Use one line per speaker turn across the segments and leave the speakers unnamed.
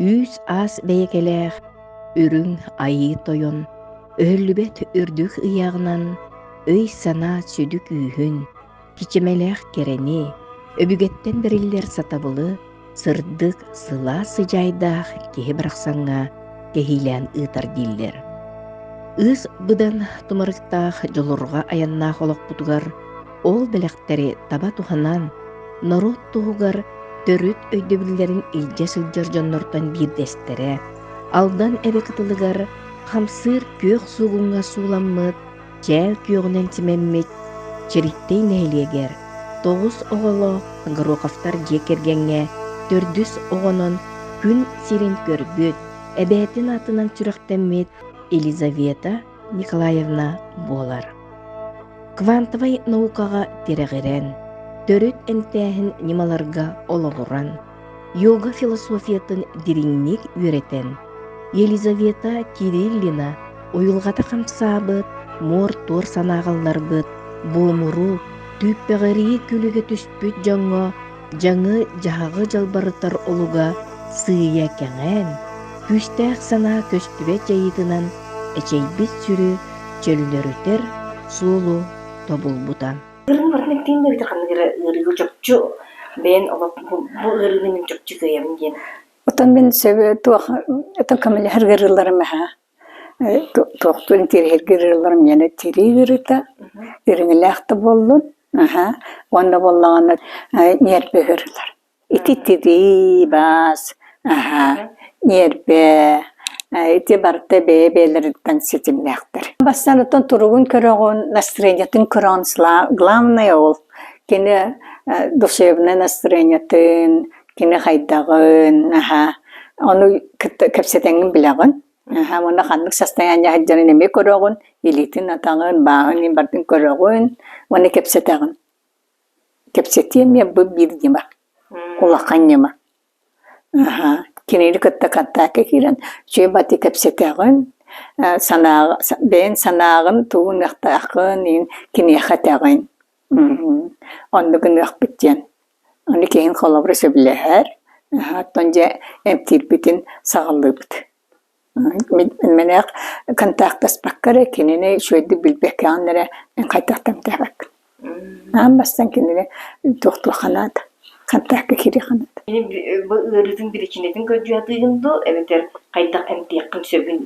Үүс-аас бэйэкэлээх Үрүҥ Айыы Тойон өһүллүбэт үрдүк ыйааҕынан өй-санаа сүдү күүһүн, кичэмэлээх кэрэни, өбүгэттэн бэриллэр сатабылы сырдык, сылаас сыдьаайдаах киһи барахсаҥҥа кэһиилээн ыытар дииллэр. Ыыс быдан тумарыктаах дьулурҕа айаннаах олохпутугар ол бэлэхтэри таба туһанан, норуот туһугар төрүт өйдөбүллэрин илдьэ сылдьар дьоннортон биирдэстэрэ, Алдан эбэ кытылыгар хамсыыр күөх суугуҥҥа сууламмыт, чээл күөҕүнэн симэммит Чэриктэй нэһилиэгэр 9 оҕолоох Гороховтар дьиэ кэргэҥҥэ төрдүс оҕонон күн сирин көрбүт, эбээтин аатынан сүрэхтэммит Елизавета Николаевна буолар. Квантовай наукаҕа тирэҕирэн, төрүт эмтээһин ньымаларга олоҕуран, йога философиятын дириҥник үөрэтэн, Елизавета Кириллина уйулҕата хамсаабыт, муор-туор санааҕалларбыт, буомуру, түүппэҕирии күлүгэ түспүт дьоҥҥо дьаҥы-дьаһаҕы дьалбарытар олуга сыыйа кэҥээн, күүстээх санаа көстүбэт дьайыытынан эчэйбит сүрү чөллөрүтэр суолу тобулбута.
Ыарыыны барытын эмтиин да эбэтэр ханнык эрэ ыарыыга чопчу бэйэн олох бу ыарыыны мин чопчу кыайабын диэн.
Оттон мин сөбө туох это көмөлөһөр ыарыыларым аһа туохтуун тириһиргир ыарыыларым миэнэ тирии ыарыыта ириҥилээх да буоллун аһа уонна буоллаҕына ньиэрбэ ыарыылар Ити тирии, баас, аһа, ньиэрбэ, ити барыта бэйэ-бэйэлэриттэн ситимнээхтэр. Бастаан оттон туругун көрөҕүн, настроениетын көрөҕүн, главное ол кини душевнай настроениетын, кини хайдаҕын, аһа, ону кытта кэпсэтэҥҥин билэҕин. Аһа, уонна ханнык состояние сылдьарын эмиэ көрөҕүн, илиитин, атаҕын, бааһын барытын көрөҕүн уонна кэпсэтэҕин. Кэпсэтиэм эмиэ бу биир ньыма, улахан ньыма. Аһаа, кинини кытта контакка киирэн үчүгэй бати кэпсэтэҕин, санааҕа бэйэҥ санааҕын тугу гыныахтааххын иһин киниэхэ этэҕин. Оннук гыныахпыт диэн. Аны киһиҥ холобура сөбүлэһэр, аһаа, оттон дьэ эмтиирбитин саҕалыыбыт. Мэнээх контактаспакка эрэ кинини үчүгэйдик билбэккэҕин эрэ эн хайдах да эмтээбэккин. Аан бастаан кинини туохтуохха наада, контакка киириэххэ наада.
Кини бу ыарыытын биричиинэтин көрдүү сатыыгын дуу эбэтэр хайдах эмтиэххин сөбүн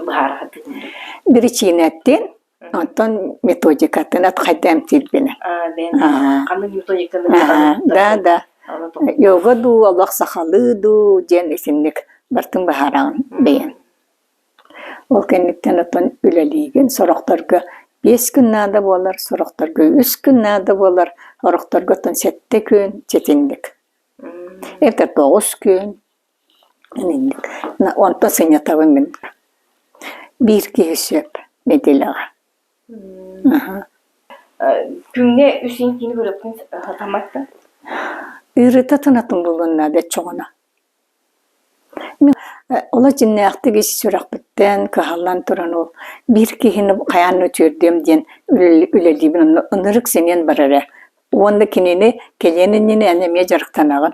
быһаара сатыыгын дуу?
Биричиинэттин Онтон методикатын ат хайда эмтиирбинэ.
Ханнык методиканы
Да, да. Йога дуу, олох сахалыы дуу диэн итинник бартын быһаараҕын бэйэм. Ол кэнниттэн оттон үлэлиигин, сорохторго 5 күн наада буолар, сорохторго 3 күн наада буолар, сорохторго оттон 7 күн ситинник. Это 9 күн Инник. Онтон сынньатабын мин. Биир киһи сөп нэдиэлэҕэ.
Күҥҥэ үс иҥкини көрөппүн сатамматтан?
Ыарыыта тынатын булуон наада чоҕуна. Мин олох дьиннээхтик ис сүрэхпиттэн кыһаллан туран ол биир киһини хайаан да үтүөрдүөм диэн үлэлиибин онно ынырык сэниэн барар ээ. Уонна кинини кэлиэн иннинэ эн эмиэ дьарыктанаҕын.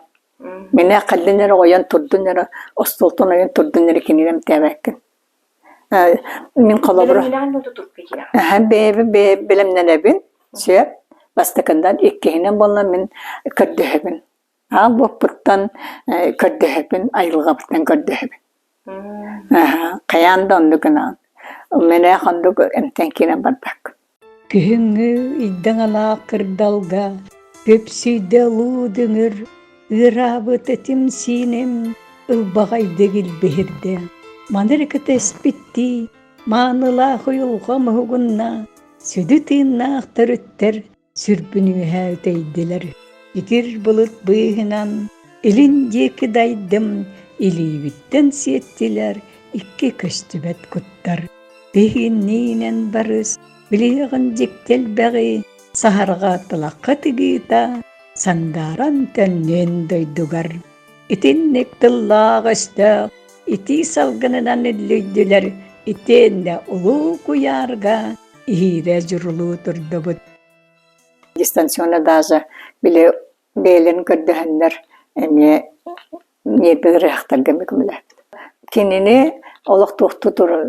Мэнэ ханнын эрэ ойон турдун эрэ, остуолтан ойон турдун эрэ кинини эмтээбэккин. Мин холобура бэйэбин бэлэмнэнэбин, сөп. Бастакындан иккиһинэн буолла мин көрдөһөбүн. Аал буоппуттан көрдөһөбүн, айылҕабыттан көрдөһөбүн. Хайаан да оннук гынаҕын. Мэнээх оннук эмтэн киирэн барбаккын.
Күһүҥҥү ыйдаҥалаах кырдалга Көпсүйдэ улуу дүҥүр, Ыараабыт этим-сииним Ылбаҕайдык илбиһирдэ. Маны эрэ кэтэспиттии Маанылаах уйулҕам уһугунна, Сүдү тыыннаах төрүттэр Сүрбүн үөһэ үтэйдилэр. Итир былыт быыһынан Илин диэки дайдым, Илиибиттэн сиэттилэр Икки көстүбэт куттар. Биһигинниинэн барыс, билиэҕин дьикти элбэҕи, саһарҕа тылахха тыгыыта, сандааран төннүөн дойдугар. Итинник тыллаах өстөөх итии салгынынан үллүйдүлэр, итиэннэ улуу куйаарга иһиирэ дьурулуу турдубут.
Дистанционно даже били бэйэлэрин көрдөһөннөр эмиэ. Ньиэрбэ ыарыһахтарга эмиэ көмөлөһөбүт. Кинини олох туохтуу турар,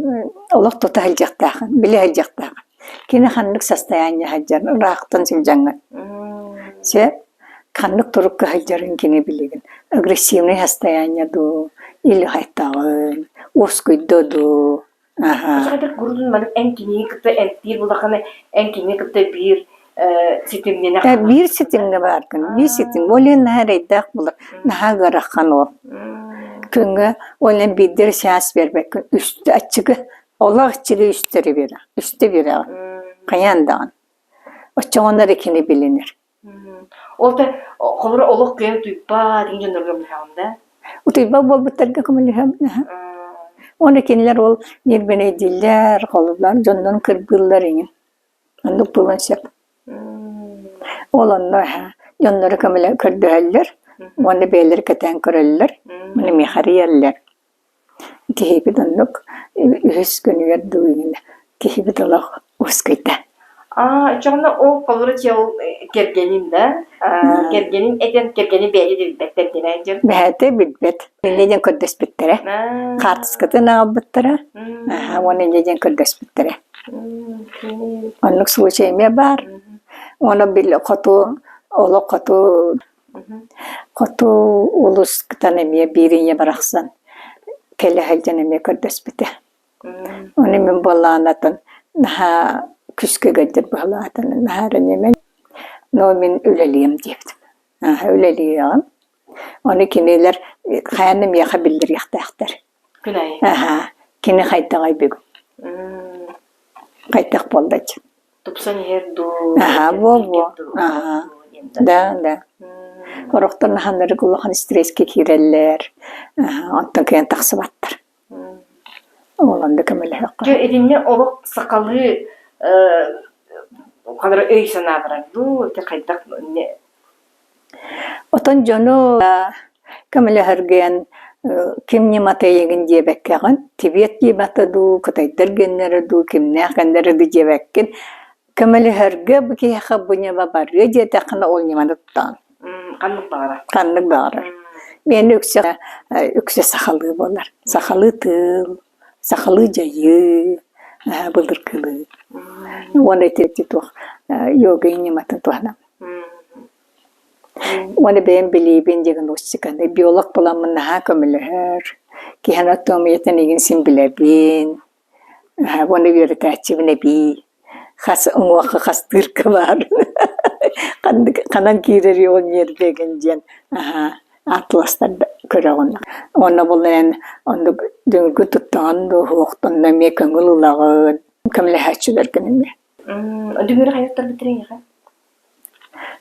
олох тута сылдьыахтааххын, билэ сылдьыахтааххын. Кини ханнык состояние сылдьарын, ыраахтан сылдьаҥҥын. Сөп? Ханнык турукка сылдьарын кини билигин. Агрессивный состояние дуу, или хайтаҕын, уоскуйда дуу,
Эбэтэр куруутун маннык эн кинини кытта эмтиир буоллаххына, эн кинини кытта биир ситимнэнэ
Биир ситимҥэ бааргын, биир ситим. Ол иһин наһаа эрэйдээх буолар, наһаа ыарахан ол. Күҥҥэ ол иһин биирдэ эрэ сеанс биэрбэккин, үстэ аччыгы, олох аччыгы үстэ эрэ биэрэҕин, үстэ биэрэҕин, хайаан даҕаны. Оччоҕуна эрэ кини билинэр.
Ол да холобура олох кыайан утуйбат иҥин дьоннорго көмөлөһөҕүн да?
Утуйбат буолбуттарга көмөлөһөбүн аһа. Уонна кинилэр ол ньирбинэйдииллэр, холобура дьоннорун кырбыыллар иҥин. Оннук буолуон сөп. Ол онно аһа дьоннору көмөлө көрдөһөллөр уонна бэйэлэрэ кэтээн көрөллөр, уонна миэхэ эрийэллэр. Киһибит оннук үһүс күнүгэр дуу иҥинэ киһибит олох уоскуйда.
Аа, оччоҕуна ол холобура дьэ ол кэргэнин да, кэргэнин этэн кэргэнин бэйэтэ да билбэт кэргэнэ дьон.
Бэйэтэ билбэт. Инньэ диэн көрдөспүттэрэ. Хаартыскатын аҕалбыттара. Аһа, уонна инньэ диэн көрдөспүттэрэ. Оннук случай эмиэ баар. Уонна били хоту олох хоту Хоту улуустан эмиэ биир ийэ барахсан кэлэ сылдьан эмиэ көрдөспүтэ. Ону мин буоллаҕына наһаа күүскэ ыалдьар быһыылаах наһаа эрэ ньэмэн но мин үлэлиэм диэбитим. Наһаа үлэлиэҕим. Ону кинилэр хайаан да миэхэ биллэриэхтээхтэр.
Күн аайы.
Аһаа, кини хайдаҕый бүгүн? Хайдах буолла дьэ?
Тупсан иһэр дуу,
Аһаа, буо-буо. Аһаа. Да, да. Сорохтор наһааннарык улахан стресскэ киирэллэр, аһаа, онтон кыайан тахсыбаттар. Ол онно көмөлөһүөххэ.
Дьэ, итиннэ олох сахалыы ханара өй-санаа барар дуу, ити хайдах
Отон дьону көмөлөһөргүөн ким ньымата эйигин диэбэккэҕин, Тибет ньымата дуу, кытайдар геннэрэ дуу, кимнээх геннэрэ дуу диэбэккин, көмөлөһөргө бу киһиэхэ бу ньыма барыа диэтэххинэ ол ньыманы туттаҕын.
Ханнык баҕарар.
Ханнык баҕарар. Миэнэ үксэ үксэ сахалыы буолар. Сахалыы тыл, сахалыы дьайыы, былыргылыы. Уонна ити туох йога ньыматын туһанабын. Уонна бэйэм билиибин диагностиканы биолог буоламмын наһаа көмөлөһөр, киһи анатомиятын игин син билэбин, уонна үөрэтээччибин эбии хас уҥуохха хас тыырка баар ханнык ханан киирэрий ол ньиэрбэгин диэн атластар көрөҕүн. Уонна бұл эн оннук дүҥүргүн туттаҕын дуу, суохтан эмиэ көҥүл ылаҕын, көмөлөһөөччүлэргин эмиэ.
Дүҥүрү хайаттарбыт эйиэхэ?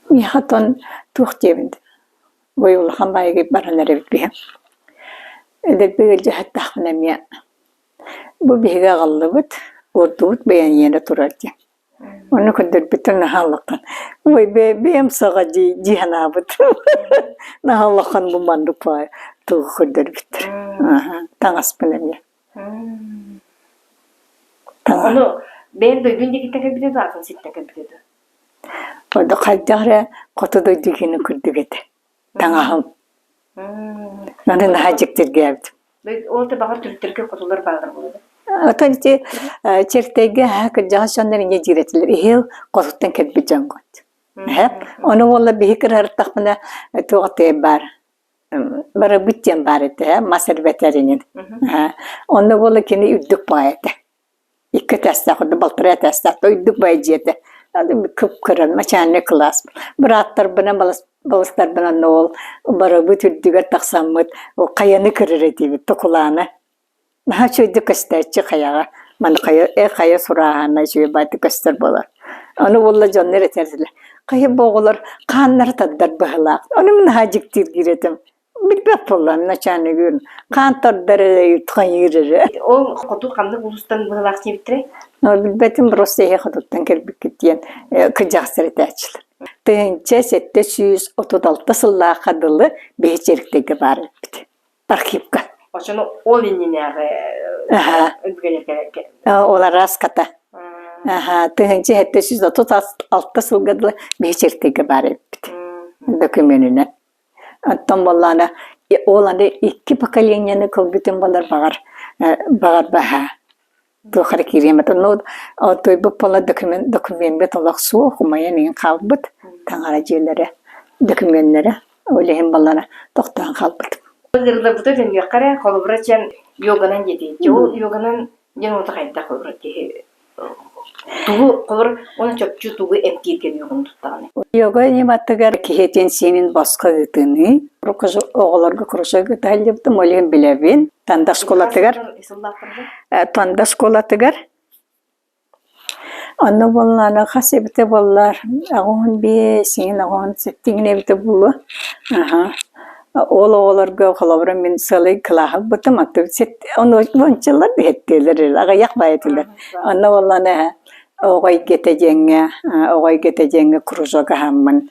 Миэхэ оттон туох диэбин бу улахан баайга баран эрэбит биһи. Эдэрбэр ыалдьыһаттахпына эмиэ бу биһиги аҕаллыбыт, уурдубут бэйэниэнэ турар диэн. Ону көрдөрбүттэр наһаа улахан. Ой бэйэм саҕа дии дии санаабыт. Наһаа улахан бу маннык тугу көрдөрбүттэр. Таҥаспын эмиэ.
Ону бэйэм дойдун диэкиттэн кэлбитэ дуу, атын сиртэн кэлбитэ дуу?
Ордук хайдах эрэ хоту дойду киһини курдук этэ таҥаһым. Аны наһаа дьиктиргээбитим.
Ол да баҕар түрүттэргэ хотулар бааллар буолуо.
Оттон ити Чертейгэ кырдьаҕас дьоннор инньэ диир этилэр. Иһил хотуттан кэлбит дьоҥҥут. Ону уолла биһи кыраһыртахпына туох баар барыбыт диэн баар этэ, мас эрбэтэринин. Онно буола кини үрдүк баай этэ. Икки этээстээх, балтараа этээстээх, үрдүк баай дьиэ этэ. Кып-кыра начальный класс. Бырааттарбынан, балыстарбынан ол барыбыт үрдүгэр тахсаммыт хайаны көрөр этибит, токулааны. Наһаа үчүгэйдик көстөөччү хайаҕа. Маны хайа э хайа сурааһына үчүгэй баайдык көстөр буолар. Ону буолла дьоннор этэрдилэр: «Хайа бу оҕолор хааннара тардар быһыылаах». Ону мин наһаа дьиктиргиир этим. Билбэт буоллаҕым начальнигын. Хаан тардар эрэ, хайыыр эрэ.
Ол хоту ханнык улуустан быһыылаах диэбиттэрэй?
Билбэтим, просто эһи хотуттан кэлбиккит диэн кырдьаҕастар этээччилэр. 1736 сыллаахха дылы биһи Чэриктэйгэ баар эбиппит. Архивка.
Оччону ол иннинээҕи өбүгэлэргэ
Ол араас-хата. Аха, 1736 сылга дылы биһи Чэриктэйгэ баар эбиппит. Докуменынан. Оттон буоллаҕына. Ол аны икки поколениены көрбүтүм буоллар баҕар баҕарбаһа туох эрэ киириэм этэ. Ну отуйбут буолла документ докумеммыт олох суох умайан иҥин хаалбыт таҥара дьиэлэрэ докуменнара ол иһин баллара
тохтоон хаалбыт. Ыҥырылларбыта төннүөххэ эрэ холобура чэн йоганан диэтий. Дьэ ол йоганан диэн уота хайдах холобура киһи тугу холобур уонна чопчу тугу эмтииргэ йоганы туттаҕыный?
Йога ньыматыгар киһитин сиэнин босхо ыытыныы. Оҕолорго кружок ыыталлыбытым, ол иһин билэбин. Танда школатыгар Танда школатыгар Онно буоллаҕына хас эбитэ буоллар 85, син 87 эбитэ буолуо. Аһа. Ол оҕолорго холобура мин сыалай кылааһы ылбытым, ону уончалар биһэттиэлэр аҕыйах баайы этилэр. Онно буоллаҕына оҕо эйгэтэ диэҥҥэ оҕо эйгэтэ диэҥҥэ кружок аһаммын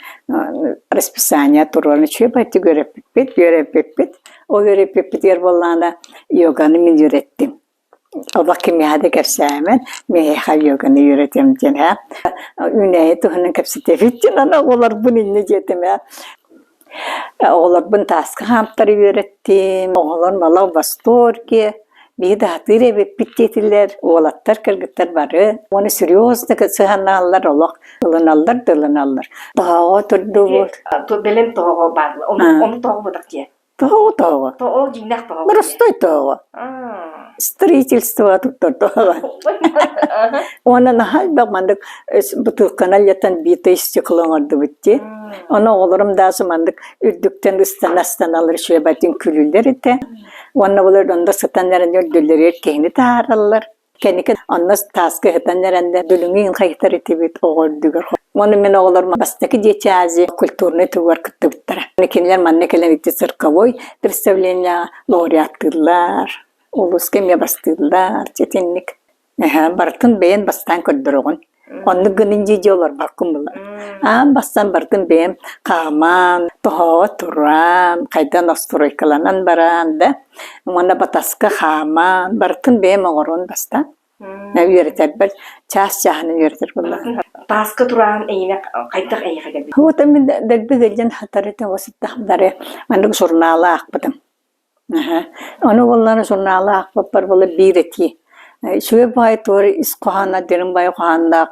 расписание туруоран үчүгэй баҕайытык үөрэппиппит, үөрэппиппит. Ол үөрэппиппитигэр буоллаҕына йоганы мин үөрэттим. Олох кимиэхэ да кэпсээмэн, миэхэ йоганы үөрэтиэм диэн ээ. Үүнээйи туһунан кэпсэтэбит диэн аны оҕолорбун инньэ диэтим ээ. Оҕолорбун тааска хаамтара үөрэттим, оҕолор мала в восторге, биһи да сатыыр эбиппит диэтилэр, уолаттар, кыргыттар бары. Уонна серьезно сыһаннааллар олох ылыналлар да ылыналлар. Тоһоҕо турдубут.
Бэлэм тоһоҕо баар, ону тоһоҕо буолбатах дьиэ.
Тоҕо тоҕо?
Ол дьиҥнээх тоҕо.
Простой тоҕо. Строительство туттар тоҕо. Уонна наһаа элбэх маннык бутылканы летан биитэ стекло оҥордубут дии. Ону оҕолорум даасы маннык үрдүктэн ыстана-ыстаналар үчүгэйбэтин күлүллэр этэ. Уонна былыр онно сытан эрэн үрдүлэригэр киһини таһаараллар. Кэнники онно тааска ыһытан эрэннэ дүлүҥү хайытар этибит оҕо үрдүгэр. Уонна мин оҕолорум бастакы Дети Азии культурнай тугар кыттыбыттара. Кинилэр манна кэлэн ити цирковой представление лауреаттыыллар, улууска эмиэ бастыыллар, итинник. Барытын бэйэн бастаан көрдөрөҕүн. Оннук гынын дии дии олорбоккун буолар. Аан бастаан бардым бэйэм хааман, тоһоҕо туран, хайдан настройкаланан баран да, уонна батаска хааман, барытын бэйэм оҥорон бастаан. Үөрэтэрбэр чаас чааһынан үөрэтэр буоллаҕым.
Тааска тураан эйиэнэ хайдах эйиэхэ кэлбит?
Вот мин дэлби ыалдьан хатары сыттахтары маннык журналы аахпытым. Ону буоллаҕына сурунаалы аахпыппар буола биир этии үчүгэй баҕайы туора ис хоһооно дириҥ баҕайы хоһоонноох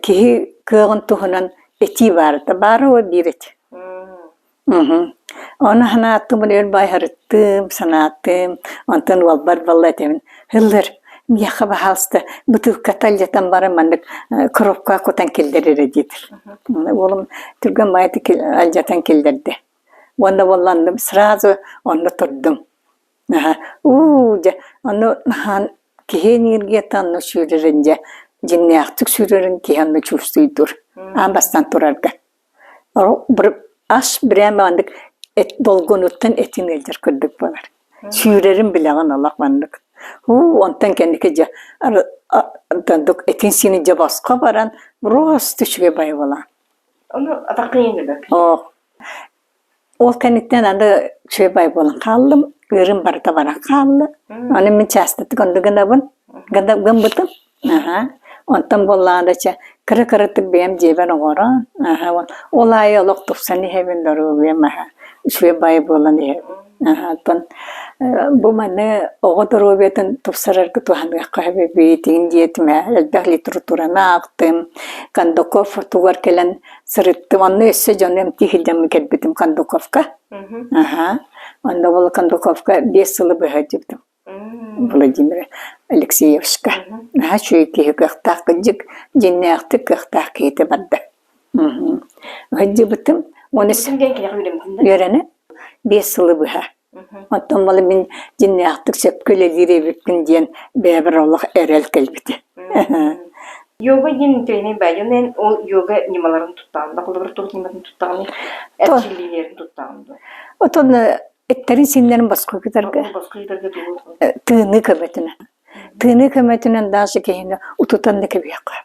киһи кыаҕын туһунан этии баар этэ. Баара уо биир этии. Ону санааттым, өр баҕайы сырыттым, санааттым, онтон уолбар буолла этэбин: «Ыллыр, миэхэ баһаалыста бытыылката алдьатан баран маннык коробкаҕа кутан киллэр эрэ» диэтим. Уолум түргэн баҕайытык алдьатан киллэрдэ. Уонна буолланным сразу онно турдум. Наһаа уу дьэ ону наһаа киһи энергията онно сүүрэрин дьэ дьиҥнээхтик сүүрэрин киһи онно чувствуйдуур. Аан бастаан турарга. Ас прямо маннык эт долгунуттан этин ыалдьар курдук буолар. Сүүрэрин билэҕин олох маннык. Уу онтон кэнники дьэ этин сиини дьэ босхо баран просто үчүгэй баҕайы буолаҕын.
Ону атаххын иҥэрбэккин.
Оо, ол кэнниттэн аны үчүгэй баай буолан хааллым, ыырым барыта баран хаалла. Аны мин чаастатык оннук гынабын, гыммытым. Аһа. Онтон буоллаҕына чэ, кыра-кыратык бэйэм дьиэбэр оҥорон, аһа, ол аайы олох тупсан иһэбин, доруобуйам аһа, үчүгэй баай буолан иһэбин. Аһа, оттон бу маны оҕо доруобуйатын тупсарарга туһаныахха сөп эбит диэтим ээ, элбэх литератураны аахтым, Кондаков тугар кэлэн сырыттым. Онно өссө дьону эмтии сылдьаммын кэлбитим Кондуковка. Аһа. Онно ол Кондуковка 5 сылы быһа сылдьыбытым. Владимир Алексеевичка. Наһаа үчүгэй киһи кыахтаах кырдьык, дьиҥнээхтик кыахтаах киһитэ барда. Сылдьыбытым. Уонна үөрэнэ 5 сылы быһа. Оттон малы мин дьиҥнээхтик сөпкө үлэлиир эбиппин диэн бэйэбэр олох эрэл кэлбитэ.
Йога диэн интэриэһинэй баайынан ол йога ньымаларын туттаҕын да, холобур туох ньыматын туттаҕыный, эрчиллиилэрин туттаҕын дуо?
Отон эттэрин-сииннэрин босхо кытарга тыыныы көмөтүнэн. Тыыныы көмөтүнэн даже киһини утутан да кэбиһиэххэ.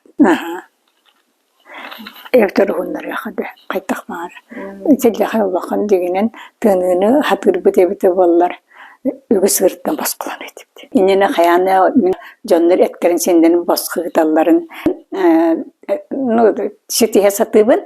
Эбэтэр уһуннарыахха да хайдах баҕар. Итиллэхэ улахан дьиҥинэн тыыныыны хатыырбыт эбитэ буоллар үгүс ыарыыттан босхолоно этибит. Иннинэ хайаан да дьоннор эттэрин-сииннэрин босхо ыыталларын ну ситиһэ сатыыбын.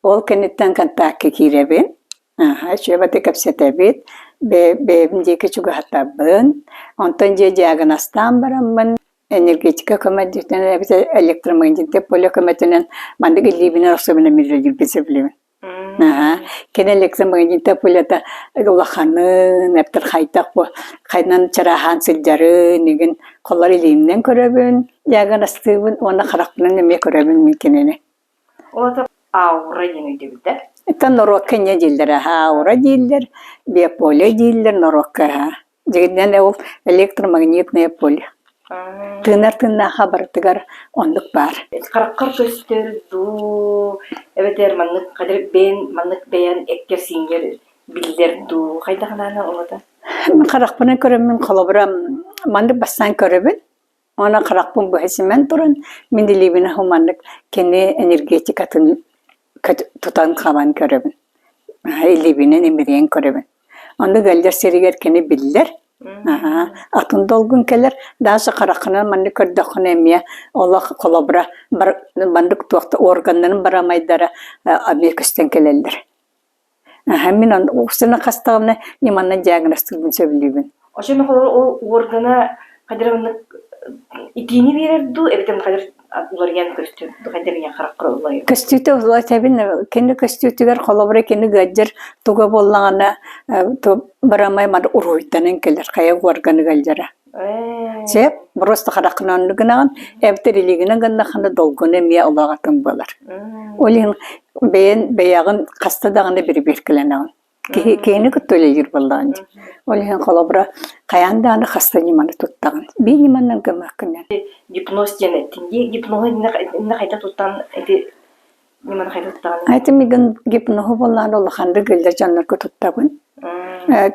Ол кэнниттэн контакка киирэбин. Аха, үчүгэй кэпсэтэбит, бэйэбин диэки чугаһатабын, онтон дьиэ диагнозтаан бараммын энергетика көмөтүнэн эбэтэр электромагнитнай поле көмөтүнэн маннык илиибинэн охсобунан үлэлиирбин сөбүлүүбүн. Аха, кини электромагнитнай полета улаханын, эбэтэр хайдах бу хайынан чарааһаан сылдьарын игин холлор илииминэн көрөбүн, диагностыыбын уонна харахпынан эмиэ көрөбүн мин кинини.
Ол аата аура диэн өйдөбүл да?
Это норуокка инньэ дииллэр аура дииллэр, биополе дииллэр норуокка аһа. Дьиҥинэн ол электромагнитное поле. Тыынар тыыннаахха барытыгар оннук баар.
Хараххар көстөр дуу, эбэтэр маннык хадыр бэйэн маннык бэйэн эккэр-сииҥҥэр биллэр дуу, хайдах анаана ол ата?
Мин харахпынан көрөммүн холобура маннык бастаан көрөбүн. Уонна харахпын быһа симэн туран, мин илиибинэн маннык кини энергетикатын тутан хабан көрөбүн. Илиибинэн имириэн көрөбүн. Онно ыалдьар сиригэр кини биллэр. Аһаа, атын долгун кэлэр. Даже хараххынан маннык көрдөххүнэ эмиэ олох холобура бар маннык туох да органнарын барамайдара эмиэ көстөн кэлэллэр. Аһа, мин он уксаны хастаҕына ньыманан диагностыырбын сөбүлүүбүн.
Оччону холобур ол органа хайдах маннык итиини биэрэр дуу эбэтэр хайдах уларыйан көстөр хайдах ийэн хараххар уларыйар
Көстүүтэ этэбин кини көстүүтүгэр холобура кини ыалдьар туга буоллаҕына барамай маны уруһуйданан кэлэр хайа органы ыалдьара. Сөп, просто хараххынан оннук гынаҕын, эбэтэр илиигинэн гыннаххына долгуна эмиэ олох атын буолар. Ол иһин бэйэн бэйэҕин хаста даҕаны бирибиэркэлэнэҕин. Киһи киһини кытта үлэлиир буоллаҕын дии. Ол иһин холобура хайаан даҕаны хаста ньыманы туттаҕын. Биир ньыманан гыммаккын.
Гипноз диэн эттин дии. Гипноһу иннэ хайдах туттан ити ньыманы хайдах туттаҕын?
Ити мигин гипноһу буоллаҕына улаханнык ыалдьар дьоннорго туттабын.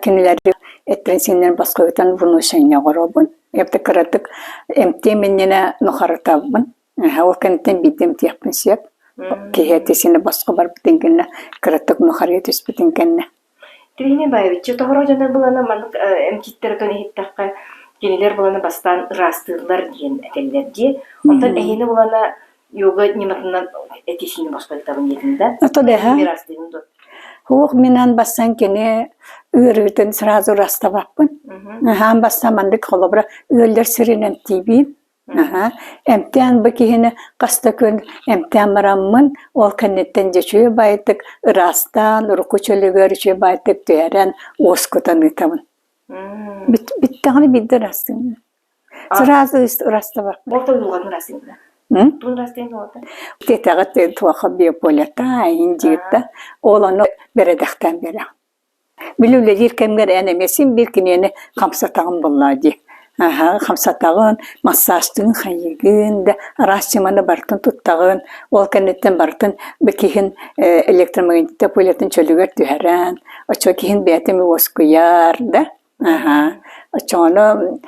Кинилэри эттэрин-сииннэрин босхойутан внушение оҥоробун. Эбэтэр кыратык эмтиэм иннинэ нухарытабын. Ол кэнниттэн биирдэ эмтиэхпин сөп. Киһи этэ-сиинэ босхо барбытын кэннэ, кыратык нухарыйа түспүтүн кэннэ.
Тириини баайбычча тоһоро дьоно былана маннык эмчиттэр отон иһиттэххэ, кинилэр буланы бастаан ыраастыыллар диэн этэллэр дии. Онтон эһиини булана йога ньыматынан эти-сиини босхойутабын диэтин да?
Ото дэһэ.
Ыраастыыгын дуо?
Суох минан бастаан кини ыарыытын сразу ырастабаппын. Аһаан бастаан маннык холобура ыаллар сиринэн тиийбиин. Аһа, эмтээн бу киһини хас да күн эмтээн бараммын, ол кэнниттэн дьэ үчүгэй баайытык ыраастаан, урукку чөлүгэр үчүгэй баайытык түһэрэн, уоскутан ыытабын. Бүттэҕинэ биирдэ ыраастыыбын. Сразу ырастабаппын.
Ол уйулҕатын ыраастыыбын. Тугун ыраастыыбын уолата?
Тиэтэҕит туоха биополета, индииртэ, ол ону бэрэдэхтээн биэрэҕин. Били үлэлиир кэмҥэр эн эмиэ син биир киниэни хамсатаҕын буоллаа дии. Аһа, хамсатаҕын, массажтыын хайыыгын да, араас ньыманы барытын туттаҕын. Ол кэнниттэн барытын бу киһин электромагнитнай полетын чөлүгэр түһэрэн, оччо киһин бэйэтэ эмиэ уоскуйар да. Аһа, оччоҕуна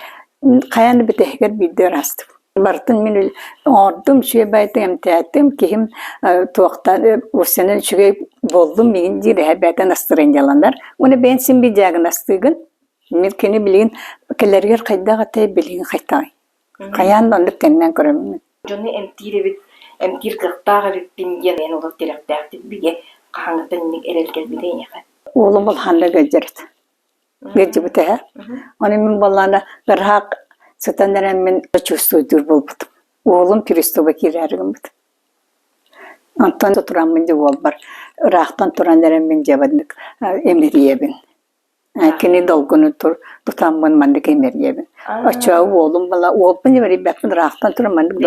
хайаан да бүтэһигэр биирдэ ыраастык. Барытын мин оҥордум, үчүгэй баайытык эмтээтим, киһим туохтан уопсайынан үчүгэй буоллум миигин диир эһэ бэйэтэ настырыанньаланар. Уонна бэйэн син биир диагностыыгын. Мин кини билигин кэлэригэр хайдах этэй, билигин хайдаҕый? Хайаан да оннук тэннэн көрөммүн.
Дьону эмтиир эбит, эмтиир кыахтаах эбиппин диэн эн олох тирэхтээхтик бигэ хаһааҥҥыттан инник эрэл кэлбитэ эйиэхэ?
Уолум улаханнык ыалдьар этэ. Ыалдьыбыта эһэ. Ону мин буоллаҕына ыраах сытан эрэммин чувствуйдуур буолбутум. Уолум пристуба киирээри гыммыт. Онтон тураммын дьэ уолбар ыраахтан туран эрэммин дьэ маннык имэрийэбин. Кини долгуну тутаммын маннык имэрийэбин. Оччоҕо уолум була уолбун имэрийбэппин ыраахтан туран маннык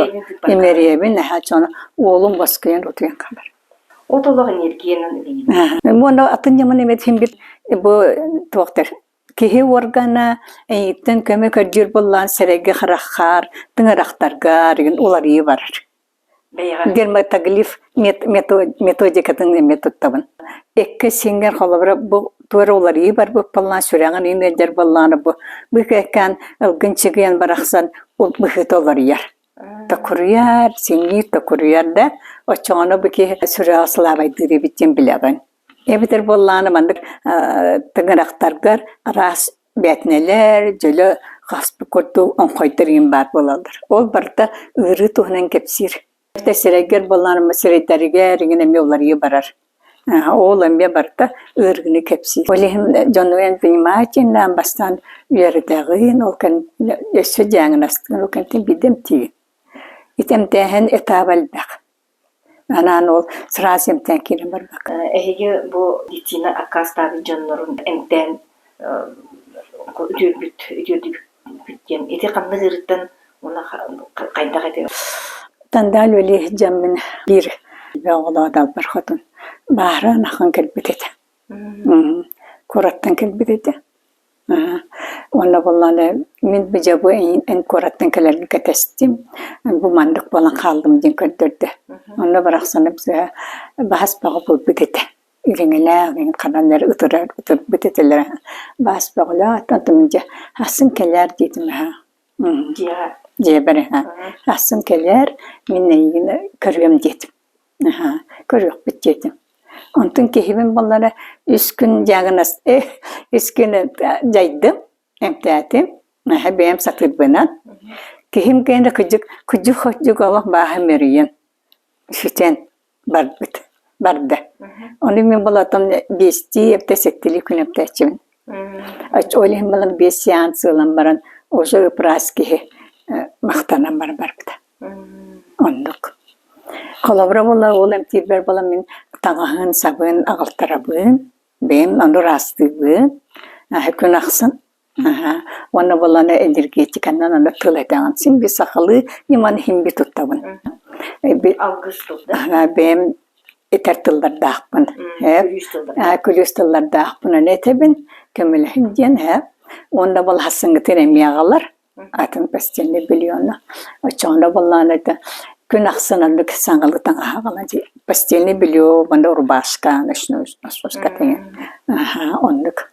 имэрийэбин эһэ оччоҕуна уолум воскуйан утуйан хаалар.
От олох энергиянан үлэлиир.
Уонна атын ньыманы эмиэ син бит бу туохтар киһи уоргана эйиттэн көмө көрдүүр буоллаан сирэйгэ хараххаар тыҥырахтаргаар игин уларыйыы барар.
Бэйэҕэ.
Дерматоглиф методикатын эмиэ туттабын. Эккэ сиҥҥэр холобура бу туора уларыйыы барбыт буоллаан сүрэҕин иин ыалдьар буоллаҕына бу бу кэккээн ылгын чыгыйан барахсан быһыыта уларыйар. Токуруйар, сиҥниир токуруйар да, оччоҕуна бу киһи сүрэҕэ сылаабайдыыр эбит диэн билэҕин. Эбэтэр буоллаҕына маннык тыҥырахтаргар араас бээтинэлэр, дьөлө хаспыт курдук оҥхойдор иҥин баар буолаллар. Ол барыта ыарыы туһунан кэпсиир. Сирэйгэр буоллаҕына сирэйдэригэр иҥин эмиэ уларыйыы барар. Ол эмиэ барыта ыарыыны кэпсиир. Ол иһин дьону внимательно бастаан үөрэтэҕин, ол кэннэ өссө дьааҥынастыгын, ол кэнниттэн биирдэ эмтиигин. Ити эмтээһин этаба элбэх. Анаан ол сразу эмтээн киирэн барбакка.
Эһиги бу медицина аккаастаабыт дьоннорун эмтээн үтүөрбүт үтүөрдүбүт диэн ити ханнык ыарыыттан уонна хайдах этэ?
Тандал үлэ дьаммын биир оҕолоох далбар хотун бааһыран ахан кэлбит этэ. Куораттан кэлбит этэ. Уонна буоллаҕына мин дьэ бу эн куораттан кэлэргэ кэтэстим, бу маннык буолан хааллым диэн көрдөрдө. Онно барахсаным сыһа баһас бөҕө буолбут этэ. Ириҥэлээх ханан эрэ ытырар ытырбыт этилэрэ. Баас бөҕөлөөх оттон дьэ ахсын кэлээр диэтим аһаа.
Дьиэҕэ
Дьиэбэр аһаа. Ахсын кэлээр, мин эйигин көрүөм диэтим. Аһаа, көрүөхпүт диэтим. Онтон киһибин буоллара үс күн диагноз үс күн дьайдым, эмтээтим. Аһа бэйэм сатыырбынан. Киһим кэннэ кыдьык кыдьык-ходьук олох бааһым үөрүйэн сүтэн барбыт, барда. Ону мин булатым биэстии эбэтэр сэттэлии күн эмтээччибин. Ол иһин балам биэс сеанс ылан баран уже ыпраас киһи махтанан баран барбыта. Оннук. Холобура буола ол эмтиирбэр буола мин таҥаһын, сабын аҕалтарабын, бэйэм ону ыраастыыбын, күн ахсын. Уонна буоллаҕына энергетиканан аны тыл этэҕин. Син биир сахалыы ньыманы иһин би туттабын.
Алгыс тыл да?
Бэйэм этэр тыллардаахпын. Күлүүс тыллардаахпын аны этэбин, көмөлөһүн диэн ээ. Уонна балаһассыҥҥытын эмиэ аҕалар. Атын постельный бельёну. Оччоҕуна буоллаҕына это күн ахсын оннук саҥалыы таҥаһа аҕалан постельный бельё уонна рубашка ночной носочка тэҥэ. Оннук.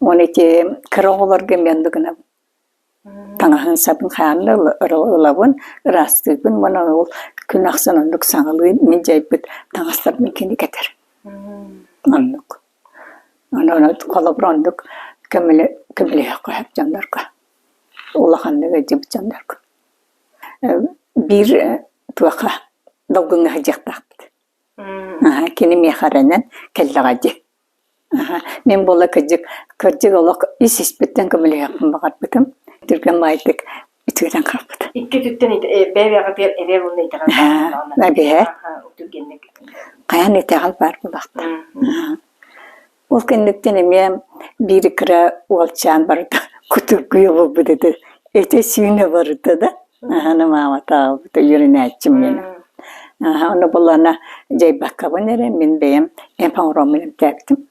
Уонна ити кыра оҕолорго эмиэ оннук гынабын. Таҥаһын сабын хаанна ылабын, ыраастыыбын уонна ол күн ахсын оннук саҥалыы мин дьайбыт таҥастарбын кини кэтэр. Оннук. Онон холобур оннук көмөлө көмөлөһүөххэ сөп дьоннорго. Улаханнык ыалдьыбыт дьоннорго. Биир туохха долгуҥҥа сылдьыахтаахпыт. Кини миэхэ эрэнэн кэллэҕэ дии. Мин буола кырдьык, кырдьык олох ис-испиттэн көмөлөһүөхпүн баҕарбытым. Түргэн баайдык үтүөрэн хаалбыт.
Икки өттүттэн бэйэ-бэйэҕитигэр эрэл уонна итэҕэл баар
Эбиһэ.
Түргэнник.
Хайаан итэҕэл баар буолуохтаах. Ол кэнниттэн эмиэ биир кыра уолчаан барыта кутургуйа буолбут этэ. Этэ сүүнэ барыта да. Аһана маамата аҕалбыта үөрэнээччим миэнэ. Ону булана дьайбаккабын эрэ мин бэйэм эмп оҥороммун эмтээбитим.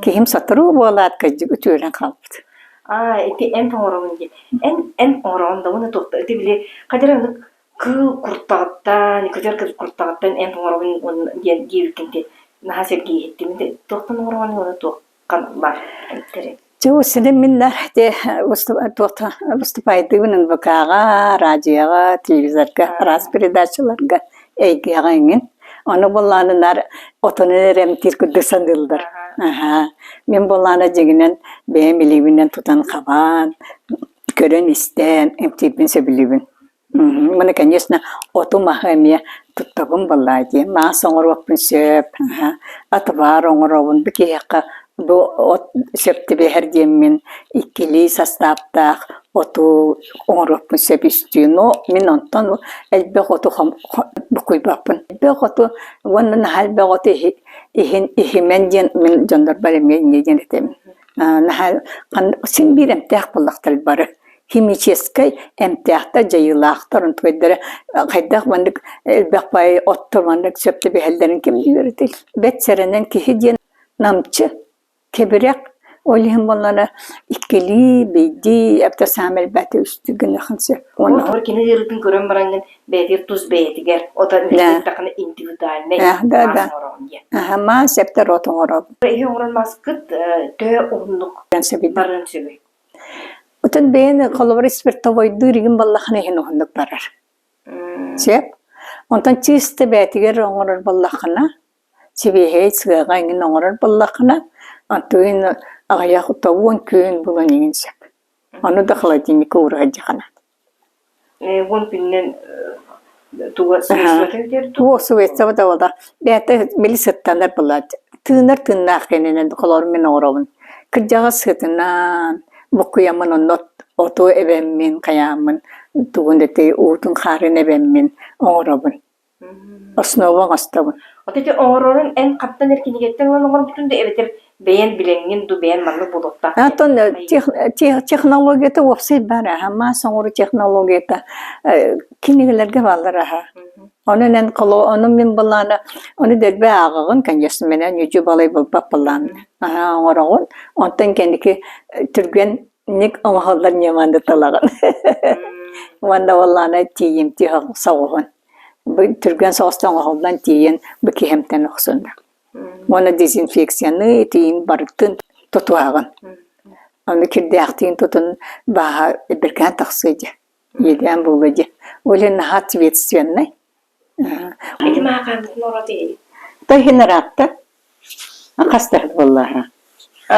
Киһим сотору буолаат кырдьык үтүөрэн хаалбыт.
Аа, ити эмп оҥоробун диэн. Эн эмп оҥороҕун да уонна туохта ити били хайдах эрэ кыыл куртаҕыттан, көтөр куртаҕыттан эмп оҥоробун уонна диэн диэбиккин ити наһаа сэргии иһиттим. Ити туохтан оҥороҕун уонна туоххан баар эмтэри?
Чэ, синим минна те выступайдыыбын НВК-ҕа, радиоҕа, телевизорга, араас передачаларга эйгэҕэ эҥин. Ону буоллаҕына наар отону эрэ эмтиир курдук саныыллар. Аһаа. Мин буоллаҕына дьиҥинэн бэйэм илиибинэн тутан-хабан, көрөн-истэн эмтиирбин сөбүлүүбүн. Маны, конечно, оту-маһы эмиэ туттабын буоллаа дии. Маас оҥоруохпун сөп, отвар оҥоробун. Бу киһиэхэ бу от сөп түбэһэр диэммин иккилии састааптаах оту оҥоруохпун сөп үстүү. Но мин онтон элбэх оту буккуйбаппын. Элбэх оту уонна наһаа элбэх оту иһин иһимэн диэн мин дьоннорбор эмиэ инньэ диэн этэбин. Наһаа син биир эмтээх буоллахтар бары. Химическэй эмтээхтэр, дьайыылаахтар, онтукайдара хайдах маннык элбэх баайы оттор маннык сөп түбэһэллэрин ким үөрэтий? Бэт сэрэнэн киһи диэн намчы, кэбирэх, ол иһин буоллаҕына иккилии, биирдии, эбэтэр саамай элбээтэ үстүү гыныаххын сөп.
Уонна кини ыарыытын көрөн бараҥҥын бэйэтигэр тус бэйэтигэр, оттон ыһыктаххына индивидуальнай
да,
маас
да.
оҥороҕун диэн.
Аха, маас эбэтэр от оҥоробун.
Эһи оҥорон маскыт төһө уһуннук барыан сөбүй?
Отон бэйэн холобур спиртовойдуур игин баллахына иһин уһуннук барар. Сөп. Онтон чыыста бээтигэр оҥорор буоллаххына, сибиэһэй сыаҕа иҥин оҥорор буоллаххына, антыын аҕыйах уон күн булан иҥин сөп. Ону да холодильникка уура сылдьаххына.
Уон күнүнэн туга свойствота бүтэр
Туох свойствота буолла. Бэйэтэ били сыттанар буолаат. Тыынар тыыннаах кэннинэн холоор мин оҥоробун. Кырдьаҕас сытынан, буккуйаммын онно оту эбэммин, хайааммын, тугун да ити уутун хаарын эбэммин оҥоробун. Основа оҥостобун.
Вот ити оҥорорун эн хантан эр кинигэттэн ылан оҥорбутун да эбэтэр бэйэн билэҥҥин ду бэйэн маннык буолуохтаах
Оттон технологията уопсай баар аһа, маас оҥоруу технологията кинигэлэргэ бааллар аһа. Онон эн ону мин былаана, ону дэлби ааҕаҕын, конечно, мэнэ ньүдьү балай булбат былаан аһа оҥороҕун. Онтон кэнники түргэнник оҥоһуллар ньыманы талаҕын. Уонна буоллаҕына тиийимтиэ соҕуһун. Бу түргэн соҕустан оҥоһуллан тиийэн бу киһимтэн охсунна. Уонна дезинфекцияны итиин барытын тутуһаҕын. Ону кирдээхтиин тутун бааһа бэркээн тахсыа дии. Иэдээн буолуо дии. Ол иһин наһаа ответственнай.
Ити маакааммытын ороот иһин.
Та иһин ыраатта. Хас да буоллаҕа.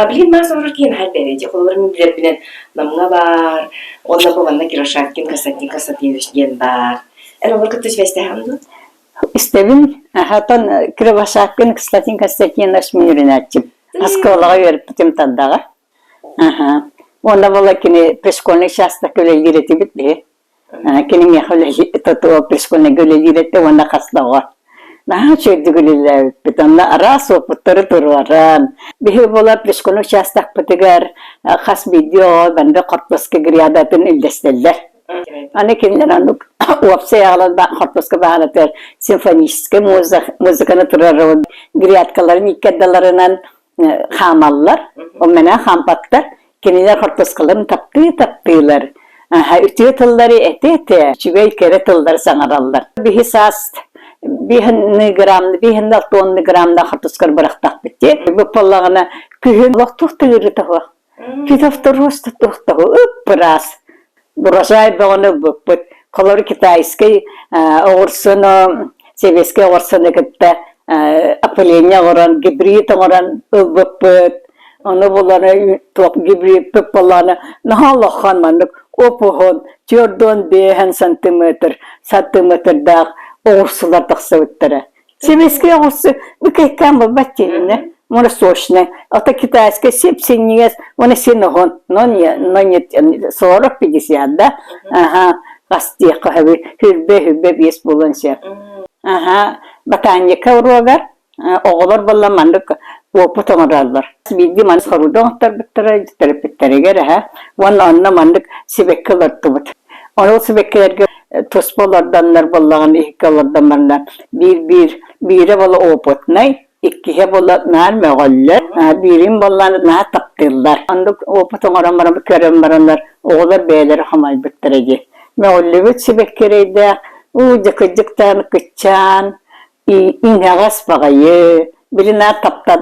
Билигин маас оҥорор киһи наһаа элбээбит. Дьэ, холобур, мин билэрбинэн Намҥа баар, уонна бу манна Кировшаткин Константин Константинович диэн баар. Эн олор кытта сибээстэһэҕин дуо?
Истэбин. Аһатан Кривошапкин Константин Константинович мин үөрэнээччим. Оскуолаҕа үөрэппитим Тандаҕа. Аха. Уонна буола кини пришкольный участокка үлэлиир этибит биһи. Кини миэхэ үлэлии тотуо пришкольныйга үлэлиир этэ уонна хас да оҕо. Наһаа үчүгэйдик үлэлээбиппит. Онно араас уопуттары туруоран. Биһи буола пришкольный участокпытыгар хас биирдии оҕо маннык хортуоска грядатын үллэстэллэр. Аны кинилэр оннук уопсай аҕалан хортуоска баһанатыгар симфоническай музыканы турарабын грядкаларын икки ардыларынан хаамаллар. Ол мэнэ хаампаттар. Кинилэр хортуоскаларын таптыы-таптыылар. Үтүө тыллары этэ-этэ, үчүгэй кэрэ тыллары саҥараллар. Биһи саас биһинни грамм, биһинни алтуонны граммда хортускар бырахтахпыт дии. Бу буоллаҕына күһүн олохтуох тыырыта суох. Фитофторуос туохтаһу ып-ыраас. Урожай бөҕөнү ылбыппыт. Холобур, китайскай оҕурсуну, сэбиэскэй оҕурсуну кытта опыление оҥорон, гибрид оҥорон ылбыппыт. Ону булан туох гибридпит буоллаҕына наһаа улахан маннык уп-уһун, 45 сантиметр, сантиметрдаах оҕурсулар тахсыбыттара. Сэбиэскэй оҕурсу бу кэккээн буолбат диэнинэ, уонна сочный. Ото китайскай сип-синньигэс уонна син уһун, но не, но не 40-50 да, ага, хас диэххэ сөбүй, хүрбэ-хүрбэ биэс буолуон сөп. Ага, ботаника уруогар оҕолор буолла маннык уопут оҥороллор. Биирдии маннык хорууда оҥотторбуттара төрөппүттэригэр аһа уонна онно маннык сибэкки олортубут. Ол сибэккилэргэ туспа олордоннор буоллаҕына иһиккэ олордон бараннар биир-биир биирэ буола опытнай, иккиһэ буола наар мөҕөллөр, биирин буоллаҕына наһаа таптыыллар. Оннук опыт оҥорон баран көрөн бараннар оҕолор бэйэлэрэ хомойбуттара дии. Мөҕүллүбүт сибэкки эрэйдээх, уу дьэ кырдьыктаан кыччаан, Иҥэҕэс баҕайы, били наар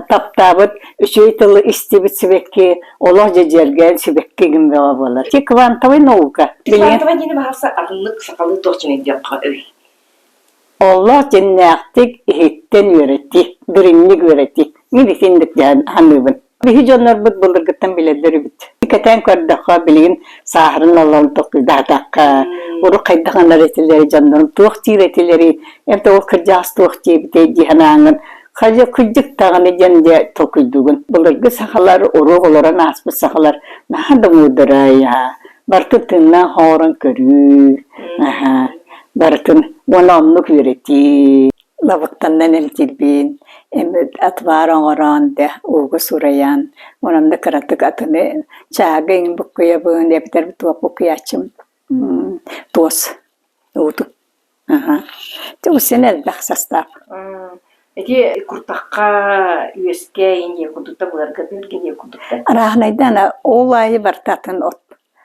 таптаабыт үчүгэй тылы истибит сибэкки олох дьэдьэргээн сибэкки гын бөҕө буолар. Ити квантовай наука.
Квантовай диэни баһаалса атыннык сахалыы туох дьиҥ өйдүөххэ өй?
Олох дьиннээхтик иһиттэн үөрэтии, дириҥник үөрэтии. Мин итинник дьаһан саныыбын. Биһи дьоннорбут былыргыттан билэллэр эбит. Кэтээн көрдөххө, билигин сааһырын олорон толкуйдаатахха, урут хайдах гынар этилэрий, дьоннорум туох диир этилэрий, эбэтэр ол кырдьаҕас туох диэбитэй дии санааҥҥын, хайа кырдьык даҕаны диэн дьэ толкуйдуугун. Былыргы сахалар, уруок олорон ааспыт сахалар наһаа да муударай, барытын тыыннаах оҥорон көрүү, барытын уонна оннук үөрэтии. Лабыктанан илдьирбиин, отвар оҥорон да ууга суурайан, онон да кыратык атыны чаага иҥин буккуйабын, эбэтэр туох буккуйааччым туос уутун. Аха. Дьэ, син элбэх састаап.
Ити куртахха үөскэ иҥин курдукта былыргы бөргө курдукта.
Арааһынайдан ол аайы барыта атын от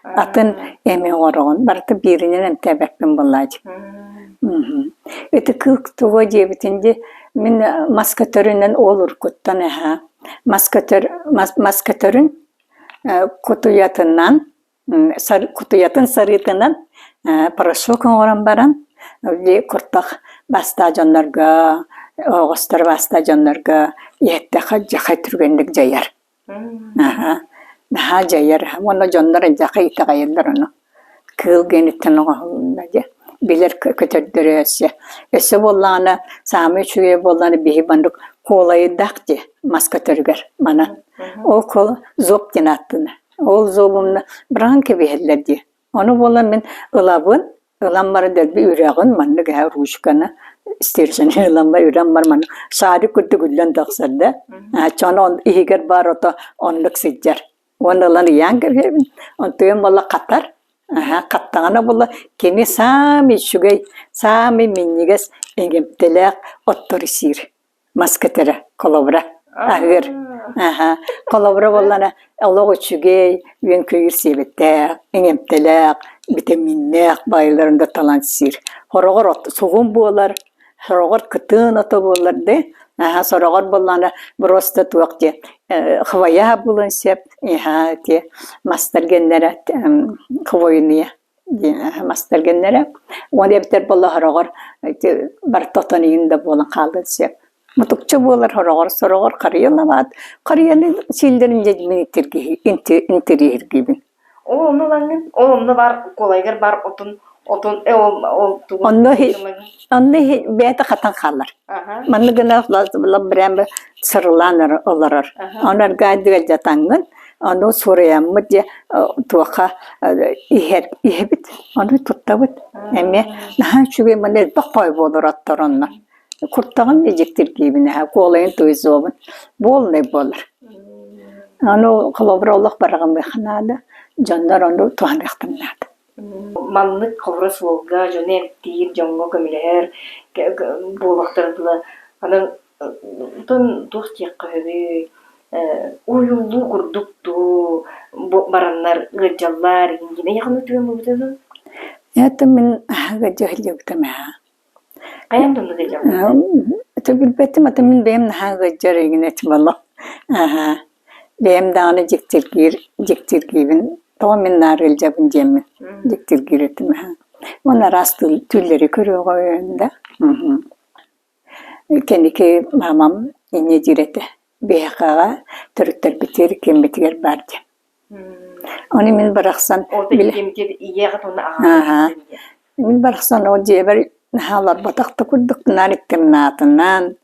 Атын эми оҥороҕун, барыта бииринэн эмтээбэппин буоллаачы. Ити кыыл тугу диэбитин дии, мин мас көтөрүнэн уол уруккуттан эһээ мас көтөр мас көтөрүн кутуйатынан кутуйатын сарыытынан порошок оҥорон баран куртах бастаах дьоннорго оҕустар бастаах дьоннорго иһэттэххэ дьахай түргэнник дьайар. Наһаа, наһаа дьайар уонна дьоннор элбэххэ итэҕэйэллэр ону. Кыыл гиэниттэн оҥоһулунна дии. Билэр көтөрдөрө өссө. Өссө буоллаҕына, саамай үчүгэйэ буоллаҕына биһи маннык Куолайдаах дии мас көтөрүгэр манан. Ол кол зоб диэн ааттана. Ол зобумна быраҕан кэбиһэллэр дии. Ону буолан мин ылабын, ылан баран дэлби үрэҕин, маннык эһэ ручканы стержень ылан бар үрэн бар маннык шарик курдук үллэн тахсар да. Чоно иһигэр баар ото оннук сылдьар. Уонна ылан ыйаан кэбиһэбин. Онтуйам буолла хатар. Аһа, хаттаҕына буолла кини саамай үчүгэй, саамай минньигэс эҥэмтэлээх оттору сиир. Мас көтөрө, холобура, аһыыр. Аһа, холобура буоллана олох үчүгэй, үөн-көйүүр сиэбиттээх, эҥэмтэлээх, битэмииннээх баайыларын да талан сиир. Хороҕор от сугун буолар, сороҕор кытыан ото буолар да, аһа, сороҕор буоллаҕына просто туох диэн хвоя буолуон сөп, иһа ити мастар гэннэрэ хвойные диэн мастар гэннэрэ. Уон эбэтэр буолла сороҕор ити барыта отон иһин да буолан хаалыан сөп. Мутукча буолар сороҕор, сороҕор харыйа лабаат, харыйаны сииллэрин дьэ мин интэриэһиргиибин.
Ол онно ылаҥҥын, ол онно баар куолайгар баар отун отун э ол ол тугун
Онно онно бэйэтэ хатан хаалар. Маннык гына брэм сырылаан олорор. Ону аргаайдыга дьатаҥҥын, ону суруйаммыт дьэ туохха иһэр иһэбит, ону туттабыт. Эмиэ наһаа үчүгэй манна элбэх хой буолар оттор онно. Куртаҕын дьиктиргиибин эһэ, куолайын туйзуобун. Буолнай буолар. Аны холобура олох бараҕымыахха наада, дьоннор ону туһаныахтарын наада.
Маннык холобура суолга дьону эмтиир, дьоҥҥо көмөлөһөр буолуохтарын тула анан оттон туох диэххэ сөбүй уһуйуллуу курдук дуу бараннар ыалдьаллар иҥин эйиэхэ түгэн буолбута дуу?
Это мин аһага дьаһаллыбытым ээ.
Хайаан да оннук ыалдьаллар?
Это билбэтим, ата мин бэйэм наһаа ыалдьар игин этим олох. Аһаа. Бэйэм даҕаны дьиктиргиир дьиктиргиибин. Тоҕо мин наар ыалдьабын диэммин дьиктиргиир этим аһаа. Уонна араас түүллэри көрүөҕүн да. Кэнники маамам инньэ диир этэ. Биһиэхэҕэ төрүттэрбитигэр киэммитигэр баар диэн. Ону мин барахсан мин барахсан ол дьиэбэр наһаа олорботох да курдук наар иттимнаатынан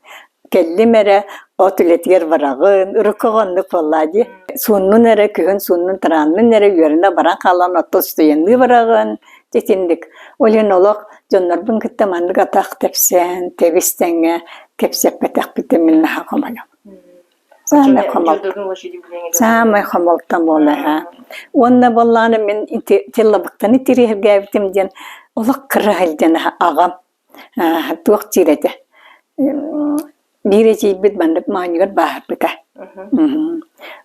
кэллим эрэ от үлэтигэр бараҕын уруккуга оннук буоллаа дии сууннун эрэ күһүн сууннун тарааннын эрэ үөрэнэ баран хаалан оттон устуйанныы бараҕын итинник ол иһин олох дьоннорбун кытта маннык атах тэпсэн тэбис тэҥҥэ кэпсэппэтэхпиттэн мин наһаа хомойобун Саамай хомолто. Саамай хомолто буолар. Уонна буоллаҕына мин ити теллабыктаны тириэһиргээбитим диэн олох кыра сылдьан аҕам туох диир этэ биир эдьиийбит маннык моонньугар бааһырбыта.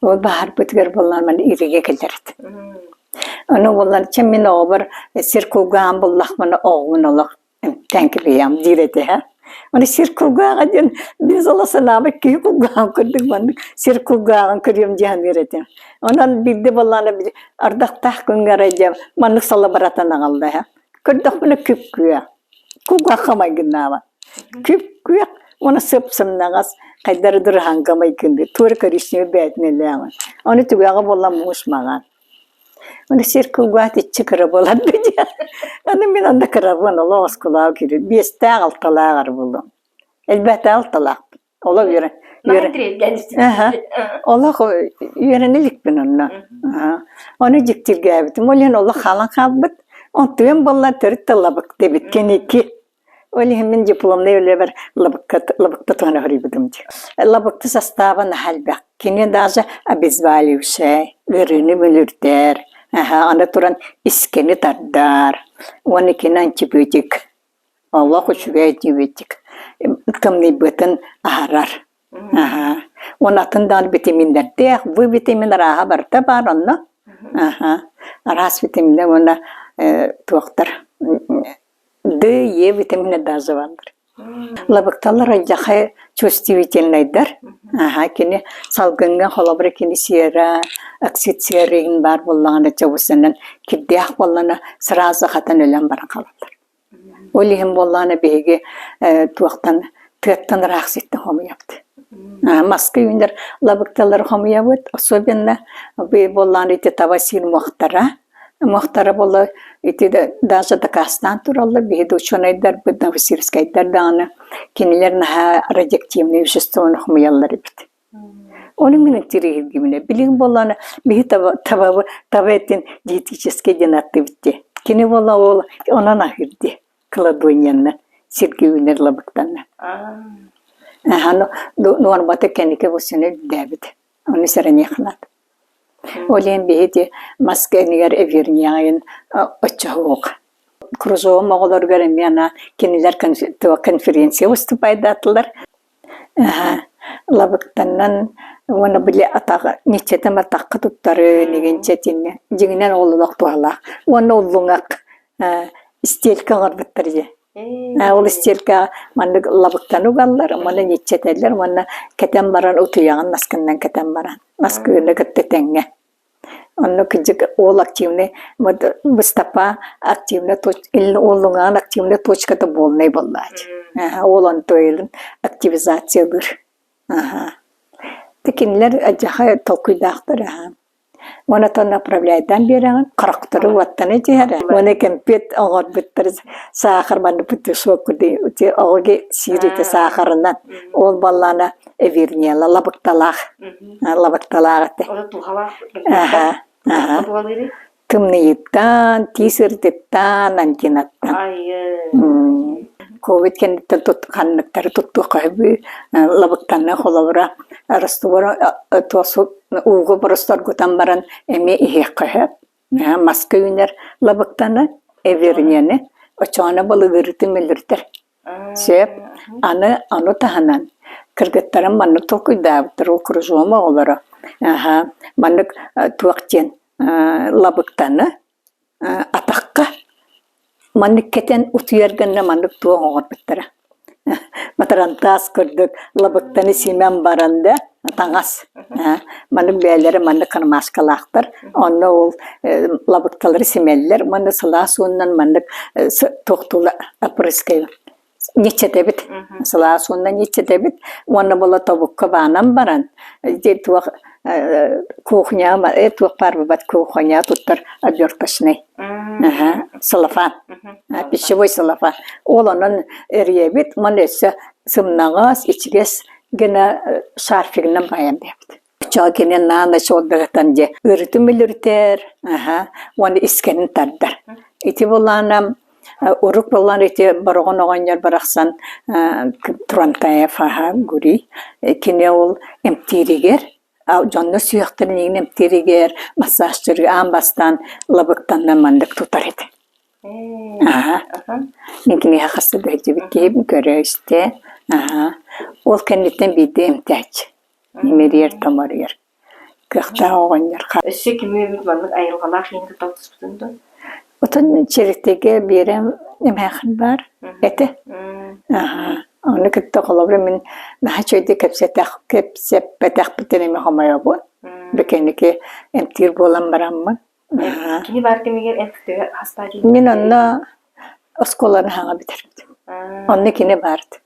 Ол бааһырбытыгар буоллаҕына манна иригэ кэлэр этэ. Ону буоллар чэ мин оҕобор сир кулгааҕым буллахпына оҕобун олох Тэҥкилийэм диир этэ Аны сир кулгааҕа диэн биир ыла санаабыт киһи кулгааҕын курдук маннык сир кулгааҕын көрүөм дии саныыр этим. Онон биирдэ буоллаҕына ардахтаах күҥҥэ арай дьэ маннык салабыратан аҕалла эһэ. Көрдөхпүнэ күп-күөх. Кулгаахха майгыннаабат. Күп-күөх уонна сып-сымнаҕас хайдары дырыһаҥка майгынныыр. Туора коричневый бээтинэлээҕин. Ону түгэҕэ буолла муус маҥан. Аны сир кылгаат иччи кыра буолар диэн. Аны мин онно кырабын, олох оскуолаҕа киирэн биэстээх алталаах ар буолуом. Элбэхтэ алталаахпын. Олох үөрэн үөрэн олох үөрэнэ иликпин онно. Ону дьиктиргээбитим. Ол иһин олох хаалан хаалбыт. Онтуйам буолла төрүт да лабыкта эбит кэники. Ол иһин мин дипломнай үлэбэр лабыкка лабыкта туһана суруйбутум дии. Лабыкта састааба наһаа элбэх. Кини даже обезболивающай, ыарыыны мүлүрдэр, аһа, аны туран искэни тардар уонна кини антибиотик. Олох үчүгэй антибиотик. Тымныйбытын аһарар. Аһа. Уонна атын даҕаны витаминнэрдээх, В витамин арааһа барыта баар онно. Аһа. Араас витаминнэр уонна э, туохтар Д, Е витамина даже бааллар. Лабыкталар алдьархай чувствительнайдар. Аха, кини салгыҥҥа холобура кини сиэрэ, оксид серыйын баар буоллаҕына чобусанан кирдээх буоллаҕына сразу хатан өлөн баран хаалаллар. Ол иһин буоллаҕына биһиги э, туохтан тыаттан ыраах сиртэн хомуйабыт. Маска үүнэр лабыкталары хомуйабыт, особенно буоллаҕына ити таба сиир муохтара. Муохтара буолла ити даже дакаастаан тураллар биһиги да учуонайдарбыт новосибирскайдар даҕаны кинилэр наһаа радиоактивнай веществоны хомуйаллар эбит. Ону мин интириэһиргибинэ билигин буоллаҕына биһи таба табабы таба этин диетическэй диэн ааттыыбыт дии. Кини буолла ол онон аһыыр дии кладонияны сиргэ үүнэр лабыктаны. Аха нуормата кэнники бу сини үрдээбит. Ону сэрэниэх наада. Ол иһин биһи ити мас кэннигэр эверниаҕын оччоһуох. Кружогум оҕолоругар эмиэ ана кинилэр конференция выступайдаатылар. Лабыктанан уонна били атаҕы ниччэтин атахха туттары нигинчэтиннэ дьиҥинэн ол олох туһалаах. Уонна уллуҥах истиэлкэ оҥорбуттар дьэ. Ол истиэлкэҕэ маннык лабыктаны угаллар, уонна ниччэтэллэр уонна кэтэн баран утуйаҕын наскыннан кэтэн баран наскыны кытта тэҥҥэ. Онно кырдьык уол активный вот Мустафа активный уоллуҥаҕын активный точката буолнай буоллааччы. Уол онтуойун активизациялыыр. Ти кинилэр адьаха толкуйдаахтар аха. Уонна то направляйдаан биэрэҕин, харахтары уоттана түһэрэ. Уонна кэмпиэт оҥорбуттар саахар манна петушок оҕоги сиир ити саахарынан. Ол баллаана эверниела лабыкталаах. Лабыкталаах этэ. Аха, аха. Тымныйыттан, тиис ырытыттан, ангинаттан. Ковид кэнниттэн тут ханныктары туттуохха сөбүй лабыктаны холобура раствора ууга боросторгутан баран эмиэ иһиэххэ сөп. Маска үүнэр лабыктаны, эвернияны оччоҕуна балыгырытын мөлүртэр. Сөп. Аны ону таһынан кыргыттарым маннык толкуйдаабыттар ол кружом оҕолоро. Аһа, маннык туох диэн лабыктаны атахха маннык кэтэн утуйар гына маннык туох оҥорбуттара. Матарантаас курдук лабыктаны симэн баран да таҥас маннык бэйэлэрэ маннык кармашкалаахтар онно ол лабыкталары симэллэр уонна сылаас ууннан маннык туохтуула опрыскай ниччэтэбит сылаас ууннан ниччэтэбит уонна була тобукка баанан баран ити туох кухня туох баар бабат кухня туттар оберточный целлофан пищевой целлофан ол онон эрийэбит уонна өссө сымнаҕас ичигэс гына шарфигынан баайан биэбит. Чоо кини на ночь отдыхтан дьэ ырытын мүлүрүтэр, аха, уонна искэнин тардар. Ити булаана урук булаан ити бороҕон оҕонньор барахсан Турантаев аха Гурий кини ол эмтииригэр дьонно сүөхтэрин иҥин эмтииригэр массажтыырга аан бастаан лабыктанна маннык тутар этэ. Аһа. Мин киниэхэ хаста да сылдьыбыт киһибин көрө-истэ. Аһа. Ол кэнниттэн биирдэ эмтээччи. Имэрийэр-томоруйар. Кыахтаах оҕонньор
Өссө кими эмит маннык айылҕалаах иһин кытта алтыспытын дуо?
Отон Чэриктэйгэ Биэрэм эмээхин баар этэ. Аһа. Ону кытта холобура мин наһаа үчүгэйдик кэпсэтэх кэпсэппэтэхпиттэн эмиэ хомойобун. Бу кэнники эмтиир буолан бараммын.
Кини баар кэмигэр эн төһө хастаах
Мин онно оскуоланы хаҥа бүтэрбитим. Онно кини баарт.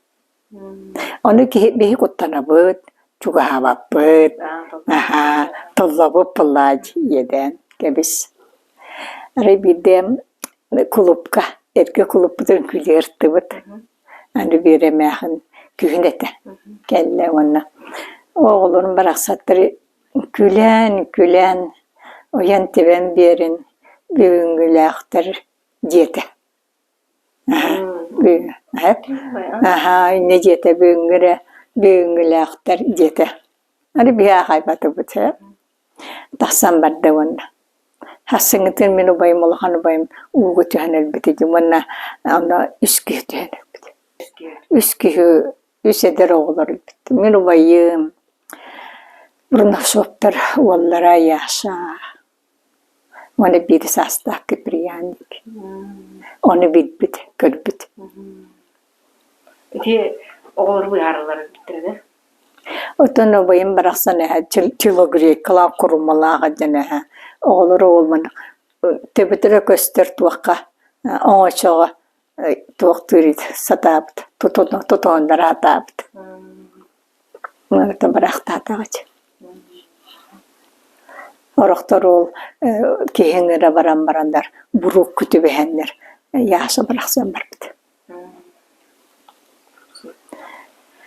Ону киһи биһи куттанабыт, чугаһаабаппыт, аһаа, толлобут былаадь иэдээн кэбис. Арай биирдэ кулуупка, эргэ кулууппутун үҥкүүлүү ыртыбыт. Аны Биэрэ эмээхин күһүн этэ кэллэ уонна оҕолорум барахсаттар Күлээн-күлээн, уйан-тибэн биэрин бүгүҥҥүлээхтэр диэтэ. Аһаа инньэ диэтэ бүгүҥҥү эрэ бүгүҥҥүлээхтэр диэтэ. Аны биһи аахайбатыбыт ээ. Тахсан барда уонна Сарсыҥҥытын мин убайым улахан убайым ууга түһэн өлбүтэ дии уонна онно үс киһи түһэн өлбүт. Үс киһи үс эдэр оҕолор өлбүт. Мин убайым Бурнашовтар уоллара Яша уонна биир саастаах Киприянник. Ону билбит, көрбүт.
Ити оҕолору быһаараллар эбиттэр да?
Оттон убайым барахсан эһэ телогрейкалаах курумалаах диэн эһэ оҕолору уолбун төбөтөрө көстөр туохха оҥочоҕо туохтуур сатаабыт тутуһуннара сатаабыт Барахтаатаҕыт. Орохтор ол киһи ыҥыра баран бараннар буруукку түбэһэннэр Яша барахсан барбыт.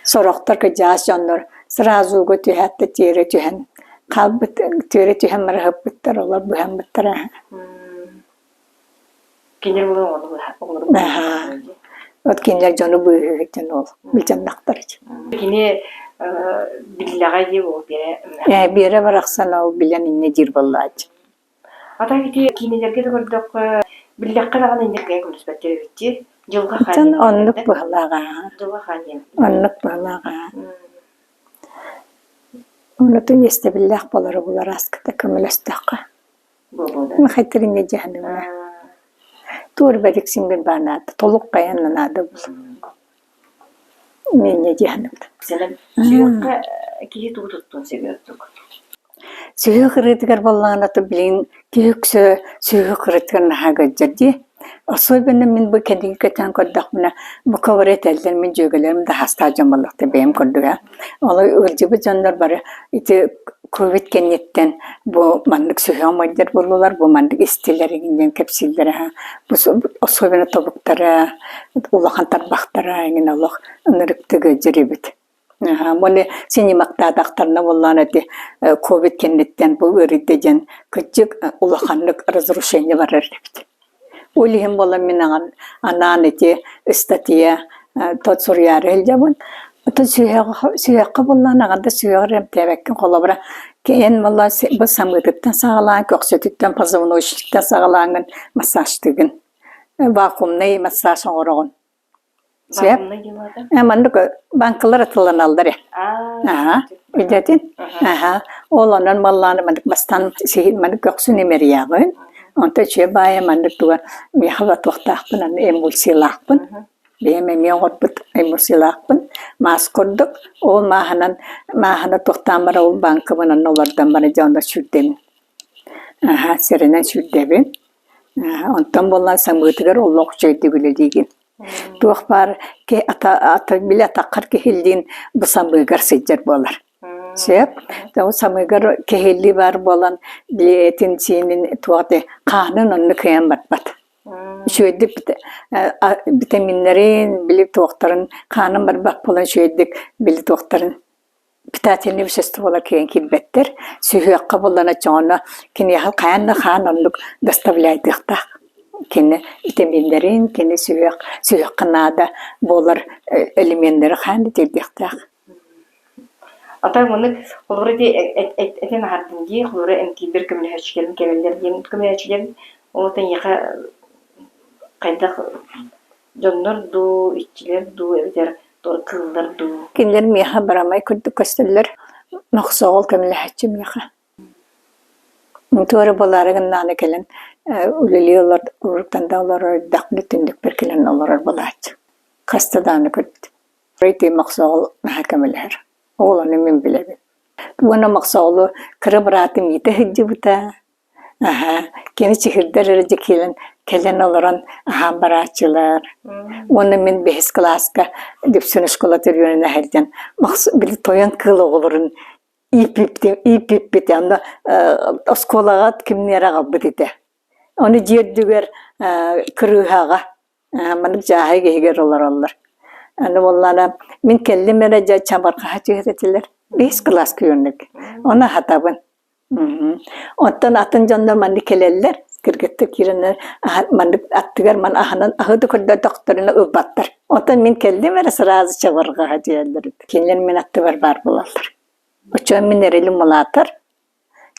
Сорохтор кырдьаҕас дьоннор сразу ууга түһээт да тиэрэ түһэн хаалбыт, тиэрэ түһэн барыһыппыттар, олор быһаммыттара.
Кинилэр буолан оҕону оҕолору
Аһаа. Вот кинилэр дьону быыһыыр дьон ол былдьаннахтар.
Кини биллэҕэ дии ол Биэрэ.
Ээ, Биэрэ барахсан ол билэн инньэ диир буоллааччы.
Ата ити киинэлэргэ да көрдөххө, биллэххэ даҕаны инник кыайан көмүспэттэр эбит дии. Дьылҕа хаан
Оттон
диэн
оннук
да?
быһылаах аа.
Дьылҕа хаан диэн.
Оннук быһылаах аа. Онотун иэстэбиллээх буолары булар ааскыта көмөлөстөххө.
Буолуо да.
Махайтыр инньэ дьаһаныма. Туор бэрик сингин баа наада, толук хайан наада бул. Инньэ дьаһаныбыт.
Сүһүөххэ киһи тугу туттуон сөбүй ордук?
Сүһүөх ырыатыгар буоллаҕына то билигин киһи үксэ сүһүөх ырыатыгар наһаа ыалдьар дии. Особенно мин бу кэнники кэтээн көрдөхпүнэ, бука бары этэллэр мин дьүөгэлэрим да аһастаах дьон буоллахтар бэйэм курдук ээ. Ол ыалдьыбыт дьоннор бары ити ковид кэнниттэн бу маннык сүһүөх умайдар буоллулар, бу маннык истилэр эҥин диэн кэпсииллэр аһа. Бу особенно тобуктара, улахан тарбахтара эҥин олох ынырыктык ыалдьар эбит. Уонна синемактаатахтарына буоллаҕына ити ковид кэнниттэн бу ыарыйда диэн кырдьык улаханнык разрушение барар эбит. Ол иһин буолан мин анаан ити ыстатыйа тот суруйаары сылдьабын. Оттон сүһүөххэ буоллаҕына аҕа да сүһүөҕэр эмтээбэккин холобура эн буолла бу самыытыттан саҕалаан көхсөтүттэн позвоночниктан саҕалааҥҥын массажтыыгын. Вакуумнай массаж оҥороҕун. Сөп. Маннык банкалар атылланаллар ээ. Аһа, өйдөөтүн? Аһа. Ол онон маллааны маннык бастаан сиһин маннык көхсүн имэрийэҕин. Онтон үчүгэй баайа маннык туга миэхэ батуохтаахпын, аны эмульсиялаахпын. Бэйэм эмиэ оҥорбут эмульсиялаахпын. Маас курдук. Ол мааһынан мааһына туохтаан баран ол банкабын онно олордон баран дьэ онно сүүрдэбин. Аһа, сэрэнэн сүүрдэбин. Онтон буоллаан самыытыгар олох үчүгэйдик үлэлиигин. Туох баар ата, били атаххар киһиллиин бу самыыгар сылдьар буолар. Сөп. Ол самыыгар киһиллии баар буолан били этин-сиинин туох хаанын онно кыайан барбат. Үчүгэйдик витаминнэрин, били туохтарын хаанын барбат буолан үчүгэйдик били туохтарын питательнай веществолар киирэн киирбэттэр. Сүһүөххэ буллана чоҥоно киниэхэ хайаан да хаан оннук доставляйдыахтаах. Кини витаминнэрин, кини сүһүөх, сүһүөххэ наада буолар элеменнэри хаан да тиэрдиэхтээх.
Ата маннык холобура ити этэн аһардым дии, холобура эмтиирбэр көмөлөһөөччүлэрим кэлэллэр диэн көмөлөһөөччүлэрим ол эйиэхэ хайдах дьоннор дуу, иччилэр дуу эбэтэр кыыллар дуу?
Кинилэр миэхэ барамай курдук көстөллөр. Мохсоҕол көмөлөһөөччү миэхэ. Туора буолаары гыннаҕына кэлэн үлэлии олор уруттан да олорор эрдэхпинэ түннүкпэр кэлэн олорор буолааччы. Хаста даҕаны көрбүтүм. Ити Мохсоҕол наһаа көмөлөһөр. Ол ону мин билэбин. Уонна Мохсоҕолу кыра быраатым иитэ сылдьыбыта. Аһаа, кини чыһырдар эрэ дьэ кэлэн, кэлэн олорон аһаан барааччылар. Уонна мин бэһис кылааска Дүпсүн оскуолатыгар үөрэнэ сылдьан били тойон кыыл оҕолорун ииппиппит ииппиппит онно оскуолаҕа кимнээри аҕалбыт этэ. Ону дьиэ үрдүгэр кырыыһаҕа маннык дьааһык иһигэр олороллор. Аны буоллаҕына мин кэллим эрэ дьэ чабырҕаһа түһэр этилэр. Бэһис кылааска үөрэнэбин. Ону аһатабын. Оттон атын дьоннор маннык кэлэллэр, кыргыттар киирэннэр маннык аттыгар ман аһынан аһы да көрдөөтөхтөрүнэ ылбаттар. Оттон мин кэллим эрэ сразу чабырҕаһа диэллэр. Кинилэр мин аттыбар баар буолаллар. Оччоҕо мин эрэлим улаатар,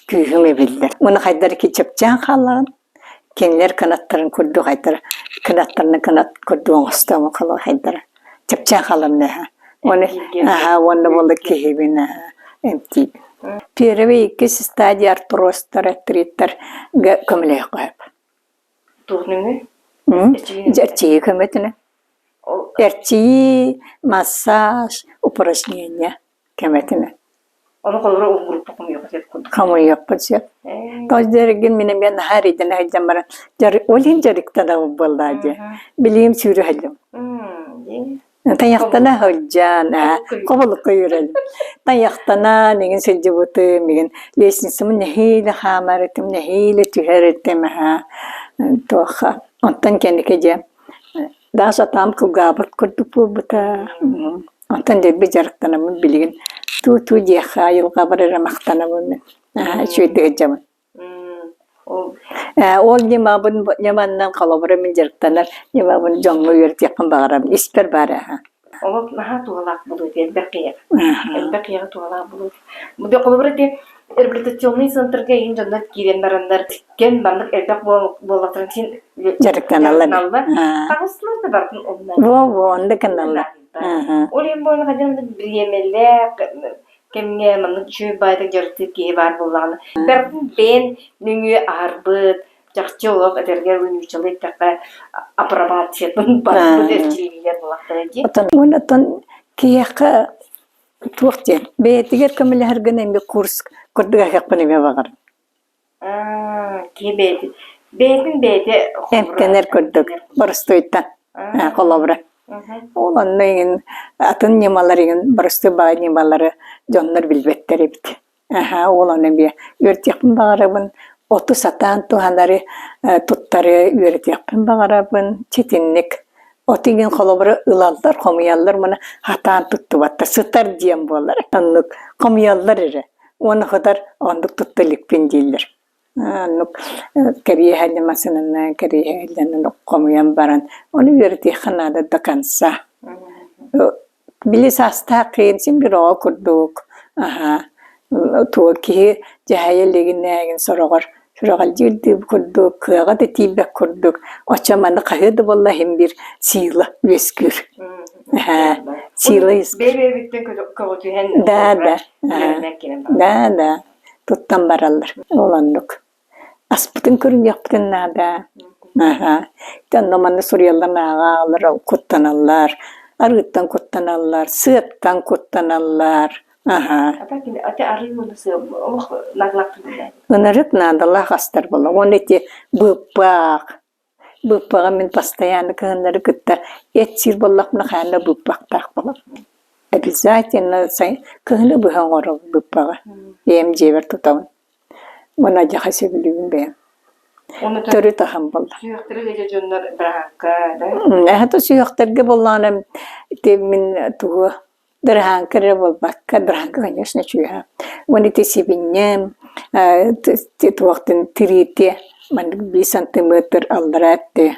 күүһүм эбиллэр. Уонна хайдах ки чэпчээн хааллаҕын, кинилэр кынаттарын курдук хайдара, кынаттарынан кынат курдук оҥостон хайдара чэпчээн хаалам наһаа. Уонна аһаа уонна буолла киһибин аһаа эмтиибин. Первый иккис стадия артрозтар, артриттар көмөлөһүөххэ сөп.
Туох нөҥүө?
Эрчийии көмөтүнэн. Эрчийии, массаж, упражнение көмөтүнэн.
Ону холобура уһууруппа хомуйуохха сөп курдук.
Хомуйуохпун сөп. Тоҕо диэргин мин эмиэ наһаа эрэйдэнэ сылдьан баран ол иһин дьарыктанабын буоллаа дии. Билигин сүүрэ сылдьабын. Тайахтана сылдьан, хобулукка үөрэлим. Тайахтанан иҥин сылдьыбытым, мигин лестницабын нэһиилэ хаамар этим, нэһиилэ түһэр этим, туохха. Онтон кэнники дьэ даа сатаам кылгаабыт курдук буолбута. Онтон дэлби дьарыктанаммын билигин туу-туу диэххэ айылҕабар эрэ махтанабын мин. Үчүгэйдик сылдьабын. Ол ньымабын ньыманнан холобура мин дьарыктанар ньымабын дьоҥҥо үөрэтиэхпин баҕарабын. Испэр баар аһа.
Олох наһаа туһалаах буолуо этэ элбэх киһиэхэ. Элбэх киһиэхэ туһалаах буолуо. Бу холобура ити реабилитационный центрга иһин дьоннор киирэн бараннар кэн маннык элбэх буоллахтарын син
Дьарыктаналлар.
Хаҕыстылар да барытын онно.
Во-во, онно гыналлар.
Ол иһин буолан хадьан бириэмэлээх кэмҥэ маннык үчүгэй баайдык дьарыктыыр киһи баар буоллаҕына, бэртин бэйэн нөҥүө аһарбыт, чахчы олох этэргэр нууччалыы эттэххэ апробациятын барбыт эрчиллиилэр буоллахтара дии.
Оттон уонна оттон киһиэхэ туох диэн бэйэтигэр көмөлөһөр гына эмиэ курс курдук аһыахпын эмиэ баҕарабын.
Киһи бэйэтин бэйэтин бэйэтэ
Эмтэнэр курдук боростуойтан холобура. Ол онно иҥин атын ньымалар иҥин боростуой баҕайы ньымалары дьоннор билбэттэр эбит. Аһаа ол ону эмиэ үөрэтиэхпин баҕарабын, оту сатаан туһанары, туттары үөрэтиэхпин баҕарабын. Ситинник от иҥин холобура ылаллар, хомуйаллар уонна сатаан туттубаттар, сытар диэн буолар. Оннук хомуйаллар эрэ. Уонна хатар оннук тутта иликпин дииллэр. Оннук кэриэһэлли массыынанан кэриэһэллэн хомуйан баран ону үөрэтиэххэ наада до конца. Били саастаах киһи син биир оҕо курдук аһаа туох киһи дьаһайа илигинээгин сороҕор сүрэҕэлдьиирдии курдук кыаҕа да тиийбэт курдук оччо маны хаһыа да буолла иһин биир сила үөскүүр. Аһаа сила үөскүүр.
Бэйэ-бэйэбиттэн көҕүтүһэн
Да да да да туттан бараллар ол оннук. Аспытын көрүнүөхпүтүн наада. Аһаа. Онно манна суруйаллар ааҕа куттаналлар, арыыттан куттаналлар, сыаттан куттаналлар. Аһаа. Ынырык наадалаах астар буолла. Уонна ити быыппах, Быыппаҕы мин постоянно кыһыннары кытта эт сиир буоллахпына хайаан да быыппахтаах буолабын. Обязательно кыһыны быһа оҥоробун быыппаҕы. Бэйэм дьиэбэр тутабын. Уонна адьаха сөбүлүүбүн бэйэм. Төрүт аһым буолла.
Сүһүөхтэрэ ыалдьар дьоннор быраһаакка да?
Эһэтэ сүһүөхтэргэ буоллаҕына ити мин тугу Дыраһааҥка эрэ буолбакка, дыраһааҥка, конечно, үчүгэйэ. Уонна ити сибинньэм, туохтан тириитэ маннык биир сантиметр аллараа өттө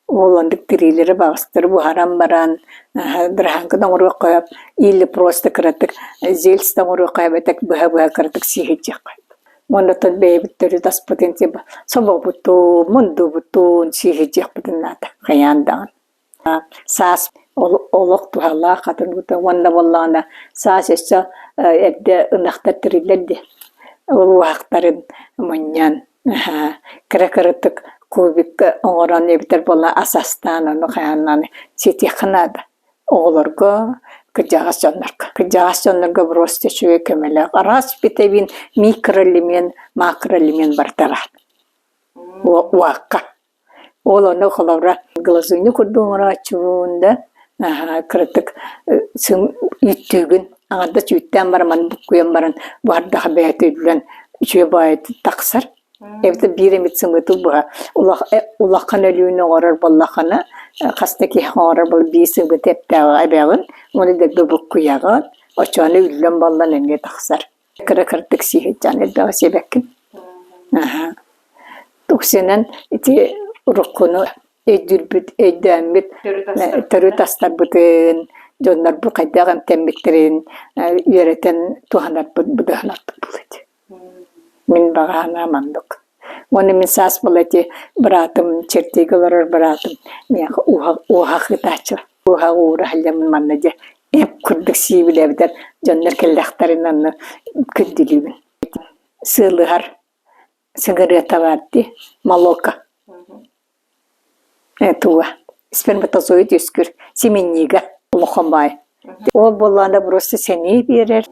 ол оннук тириилэри баҕастары буһаран баран дыраһааҥканы оҥоруохха сөп или просто кыратык зельц да оҥоруохха эбэтэр быһа-быһа кыратык сиэһирдиэххэ сөп. Уонна оттон бэйэбит төрүт аспытын типа собобутун, мундубутун сиэһирдиэхпитин наада хайаан даҕаны. Саас олох туһалаах хатын уонна буоллаҕына саас өссө эрдэ ынахтар тэриллэр дии. Ол уоһахтарын мунньан кыра-кыратык кубикка оҥорон эбэтэр буолла ас астаан ону хайаан ситиэххэ наада. Оҕолорго, кырдьаҕас дьоннорго. Кырдьаҕас дьоннорго просто үчүгэй көмөлөөх. Араас витамин, микроэлемент, макроэлемент барыта баар. Уоһахха. Ол ону холобура глазунья курдук оҥорооччубун да наһаа кыратык үүттүүгүн аҥардас үүттээн баран маны буккуйан баран буһардаха бэйэтэ үллэн үчүгэй баҕайытык тахсар. Эбэтэр биир эмит сымыыты быһа улахан өлүүнү оҥорор буоллаххына хас да киһи оҥорор буол биир сымыыты эптээҕи эбэҕин уонна дэлби буккуйаҕын оччоҕуна үллэн баллан эмиэ тахсар. Кыра-кыратык сиэһиттээн элбэҕи сиэбэккин. Аһаа. Туксинан ити уруккуну өйдүүрбүт, өйдөөммүт төрүт астарбытын, дьоннорбут хайдах эмтэммиттэрин үөрэтэн туһанарбыт быдаһынарбыт буолуо этэ. Мин баҕа санаам оннук. Уонна мин саас буола ити быраатым, чэртиигэ олорор быраатым миэхэ уоһах ыытааччы. Уоһах уура сылдьаммын манна дьэ эп курдук сиибилэбитэр дьоннор кэллэхтэринэ онно күндүлүүбүн. Сыалыһар сыгырыата баар дии, молоко. Туга сперматозоид үөскүүр сименнига улахан баай. Ол буоллаҕына просто сэнии биэрэр,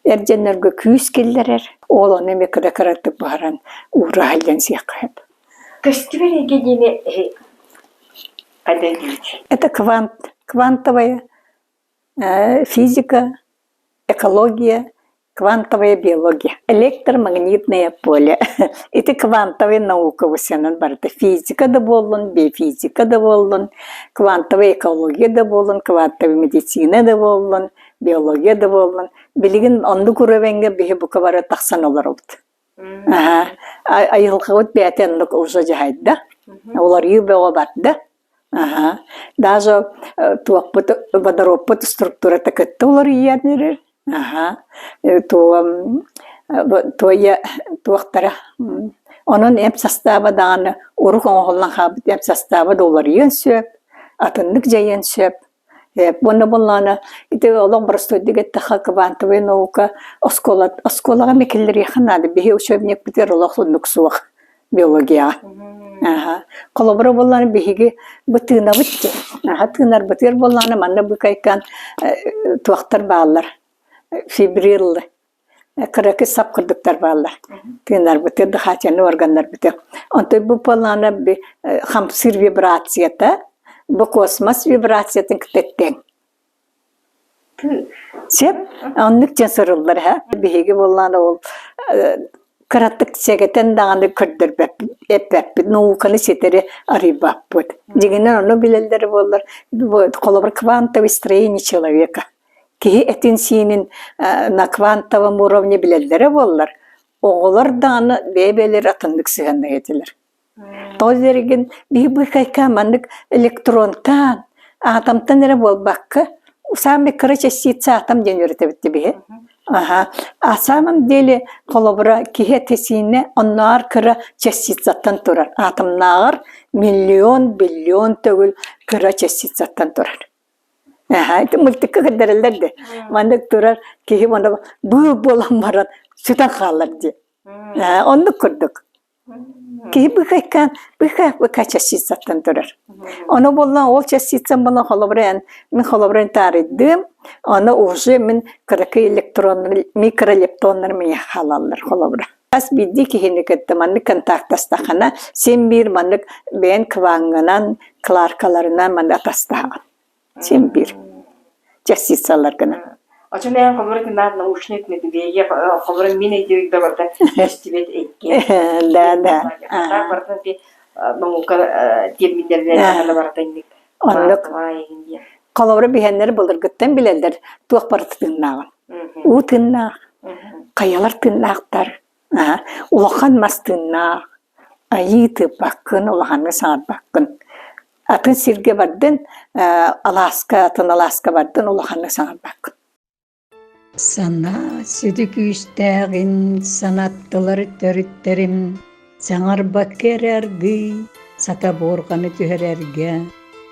эр дьоннорго күүс киллэрэр. Ол ону эмиэ кыра-кыратык буһаран уура сылдьан сиэххэ сөп.
Көстүбэт эйгэ диэни хайдах диибит?
Это квант, квантовая. Физика, экология, квантовая биология, электромагнитное поле. Ити квантовай наука бусанан барыта физика да буоллун, биофизика да буоллун, квантовая экология да буоллун, квантовая медицина да буоллун, биология да буоллун. Билигин оннук уровеньга биһи бука бары тахсан олоробут. Аха. Айылҕабыт бэйэтэ оннук уже дьаһайда. Уларыйыы бөҕө барда. Аха. Даже туохпут водородпут структурата кытта уларыйан эрэр. Аха. Туом туойа туохтара онон эп састааба даҕаны урук оҥоһуллан хаалбыт эп састааба да уларыйыан сөп, атыннык дьайыан сөп. Уонна буоллаҕына ити олох боростуойдук эттэххэ квантовай наука оскуола оскуолаҕа эмиэ киллэриэххэ наада. Биһи учебникпытыгар олох оннук суох биологияҕа. Аха. Холобура буоллаҕына биһиги бу тыынабыт дии. Аха тыынарбытыгар буоллаҕына манна быыкайкаан туохтар бааллар фибриллы кыракый сап курдуктар бааллар. Тыынарбытыгар дыхательный органнарбытыгар. Онтон бу буоллаҕына хамсыыр вибрацията бу космос вибрациятын кытта тэҥ. Сөп. Оннук диэн суруллар эһэ. Биһиги буоллаҕына ол кыратык сэгэтэн даҕаны көрдөрбөппүт, эппэппит, науканы ситэри арыйбаппыт. Дьиҥинэн ону билэллэрэ буоллар, холобур, квантовое строение человека. Киһи этин-сиинин на квантовом уровне билэллэрэ буоллар, оҕолор даҕаны бэйэ-бэйэлэрэ атыннык сыһыаннаһыа этилэр. Тоҕо диэригин биһи быыкайка маннык электронтан, атомтан эрэ буолбакка, самый кыра частица атом диэн үөрэтэбит биһи. Аха. А самом деле холобура киһи этэ-сиинэ оннооҕор кыра частицаттан турар. Атомнааҕар миллион, биллион төгүл кыра частицаттан турар. Аха, ити мультикка көрдөрөллөр дии. Маннык турар киһи уонна быыл буолан баран сүтэн хаалар дии. Оннук курдук. Киһи быыкайкаан быыкаа частицаттан турар. Ону буоллаҕына ол частицам буолан холобура эн мин холобура таарыйдым, ону уже мин кыракый электроннар микролептоннар миэхэ хаалаллар холобура. Хас биирдии киһини кытта маннык контактастаххына син биир маннык бэйэн кваҥҥынан, кларкаларынан маннык атастаһаҕын. Син биир частицаларгынан.
Очон эн холобура кынаар научный медведя холобура мин өйдүүр барда көстүбэт эйгэ.
Да, да.
Барда наука терминнэринэн барда инник.
Оннук. Холобура биһэннэр былыргыттан билэллэр туох барыта тыыннааҕын. Уу тыыннаах, хайалар тыыннаахтар, улахан мас тыыннаах, айыы тыыппаккын, улаханнык саҥарбаккын. Атын сиргэ бардын, алааска, атын алааска бардын, улаханнык саҥарбаккын.
Санаа сүдү күүстээҕин санаттылар төрүттэрим, саҥарбакка эрэ аргыый, сата буорҕаны түһэрэргэ,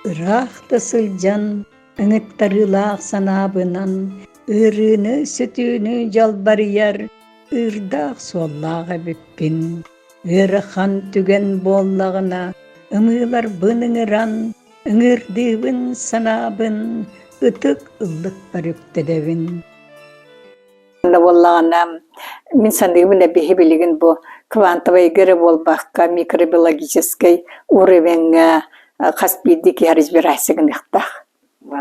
ыраах да сылдьан, ыҥыттарыылаах санаабынан, ыарыыны-сүтүүнү дьалбарыйар ыырдаах суоллаах эбиппин. Ыарахан түгэн буоллаҕына, ымыыларбын ыҥыран, ыҥырдыыбын санаабын, ытык ыллыкпар үктэдэбин.
Онно буоллаҕына, мин саныыбын биһи билигин бу квантовайга эрэ буолбакка, микробиологическай уровеҥҥа хас биирдии киһи разбираться гыныахтаах.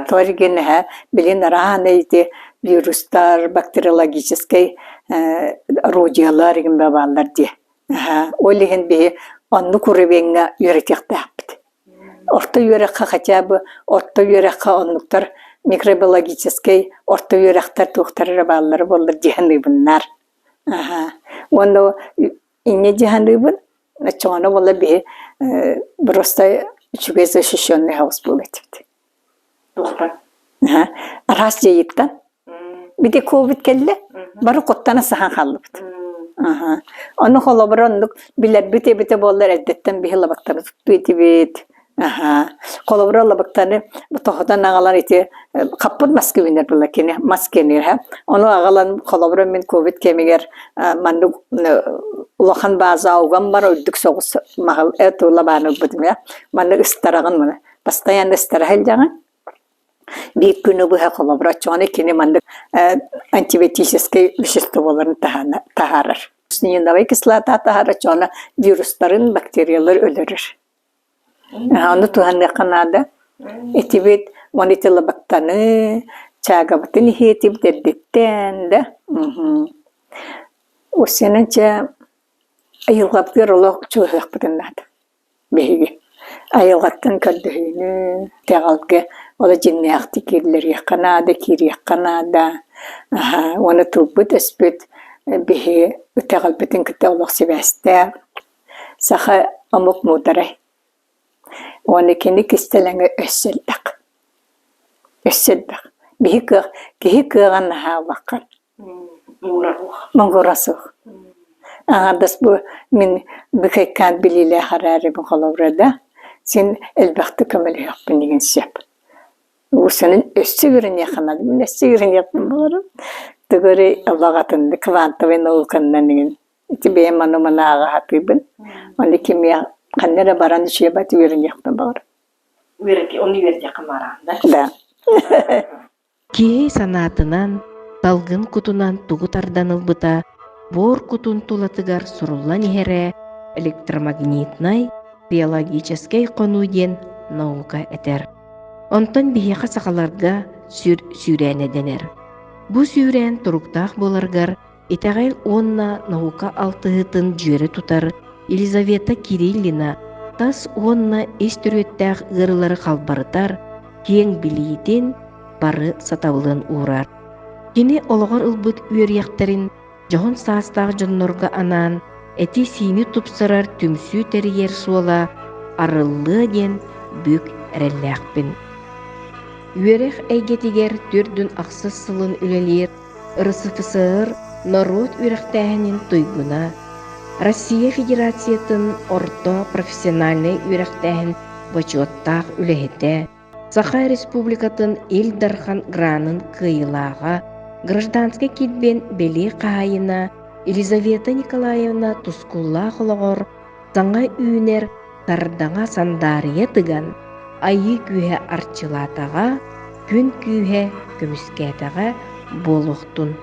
Тоҕо билин араан ити вирустар, бактериологическай орудиялар игин бааллар дии. Ол иһин биһи оннук уровеҥҥа үөрэтиэхтээхпит. Орто үөрэххэ хотя бы орто үөрэххэ оннуктар микробиологическай орто үөрэхтэр туохтар эрэ бааллара буоллар дии саныыбыннар. Уонна инньэ дии саныыбын, оччоҕуна буолла биһи просто үчүгэй защищенный хаус буолуо этибит.
Туохтан?
Араас дьайыыттан. Бити ковид кэллэ, бары куттана саһан хааллыбыт. Ону холобура оннук билэрбит эбитэ буоллар эрдэттэн биһи лабыктаны туттуу этибит. Холобура лабыктаны тоһутан аҕалан ити хаппыт мас кэбинэр буолла кини мас кэнир Ону аҕалан холобура мин ковид кэмигэр маннык улахан бааза уган бар үрдүк соҕус маһыл лабааны ылбытым Маннык ыстараҕын маны постоянно ыстара сылдьаҕын. Биир күнү быһа холобура оччоҕуна кини маннык антибиотическай веществоларын таһаарар. Сниновай кислота таһаарар оччоҕуна вирустарын, бактериялар өлөрөр. Ону туһаныахха наада. Итибит уонна ити лабыктаны, Чаагабытын иһиэтибит эрдэттэн да. Усенан чэ айылҕабытыгар олох чугаһыахпытын наада биһиги. Айылҕаттан көрдөһүүнү, итэҕэлгэ олох дьиҥнээхтик киллэриэххэ наада, киириэххэ наада. Аһаа уонна тылбыт-өспүт биһи итэҕэлбитин кытта олох сибээстээх. Саха омук муударай. Уонна кини кистэлэҥэ өссө элбэх. Өссө элбэх. Биһи кыах, киһи кыаҕа наһаа улахан. Муҥура суох. Аҥаардас бу мин быкайкаан билиилээх эрээрибин холобура да, син элбэхтик көмөлөһүөхпүн игин сөп. Усанын өссө үөрэниэххэ наада. Мин өссө үөрэниэхпин баҕарабын. Тугу эрэ олох атыннык квантовай науканнан игин Ити бэйэм маны маны ааҕа сатыыбын. Ону кимиэ ханна эрэ баран үчүгэйбат үөрэниэхпин баҕарабын.
Үөрэти, ону үөрдиэххин баҕараҕын да?
Да.
Киһи санаатынан, салгын кутунан тугу тардан ылбыта буор кутун тулатыгар суруллан иһэрэ электромагнитнай, биологическай хонуу диэн наука этэр. Онтон биһиэхэ сахаларга сүр сүүрээнэ дэнэр. Бу сүүрээн туруктаах буоларыгар Итэҕэл уонна наука алтыһыытын дьүөрэ тутар Елизавета Кириллина тас уонна ис төрүөттээх ыарыылары халбарытар киэҥ билиитин, бары сатабылын уурар. Кини олоҕор ылбыт үөрүйэхтэрин дьоһун саастаах дьоннорго анаан эти-сиини тупсарар түмсүү тэрийэр суола арыллыа диэн бүк эрэллээхпин. Үөрэх эйгэтигэр төрдүн ахсыс сылын үлэлиир РСФСР норуот үөрэхтээһинин туйгуна, Россия Федерациятын орто профессиональнай үөрэхтээһин бочуоттаах үлэһитэ, Саха Республикатын Ил Дархан гранын кыайыылааҕа, гражданскай килбиэн бэлиэ хаһаайына Елизавета Николаевна тускуллаах олоҕор саҥа үүнэр сардаҥа сандаарыйа тыган, айыы күүһэ арчылаатаҕа, күн күүһэ көмүскээтэҕэ буолуохтун.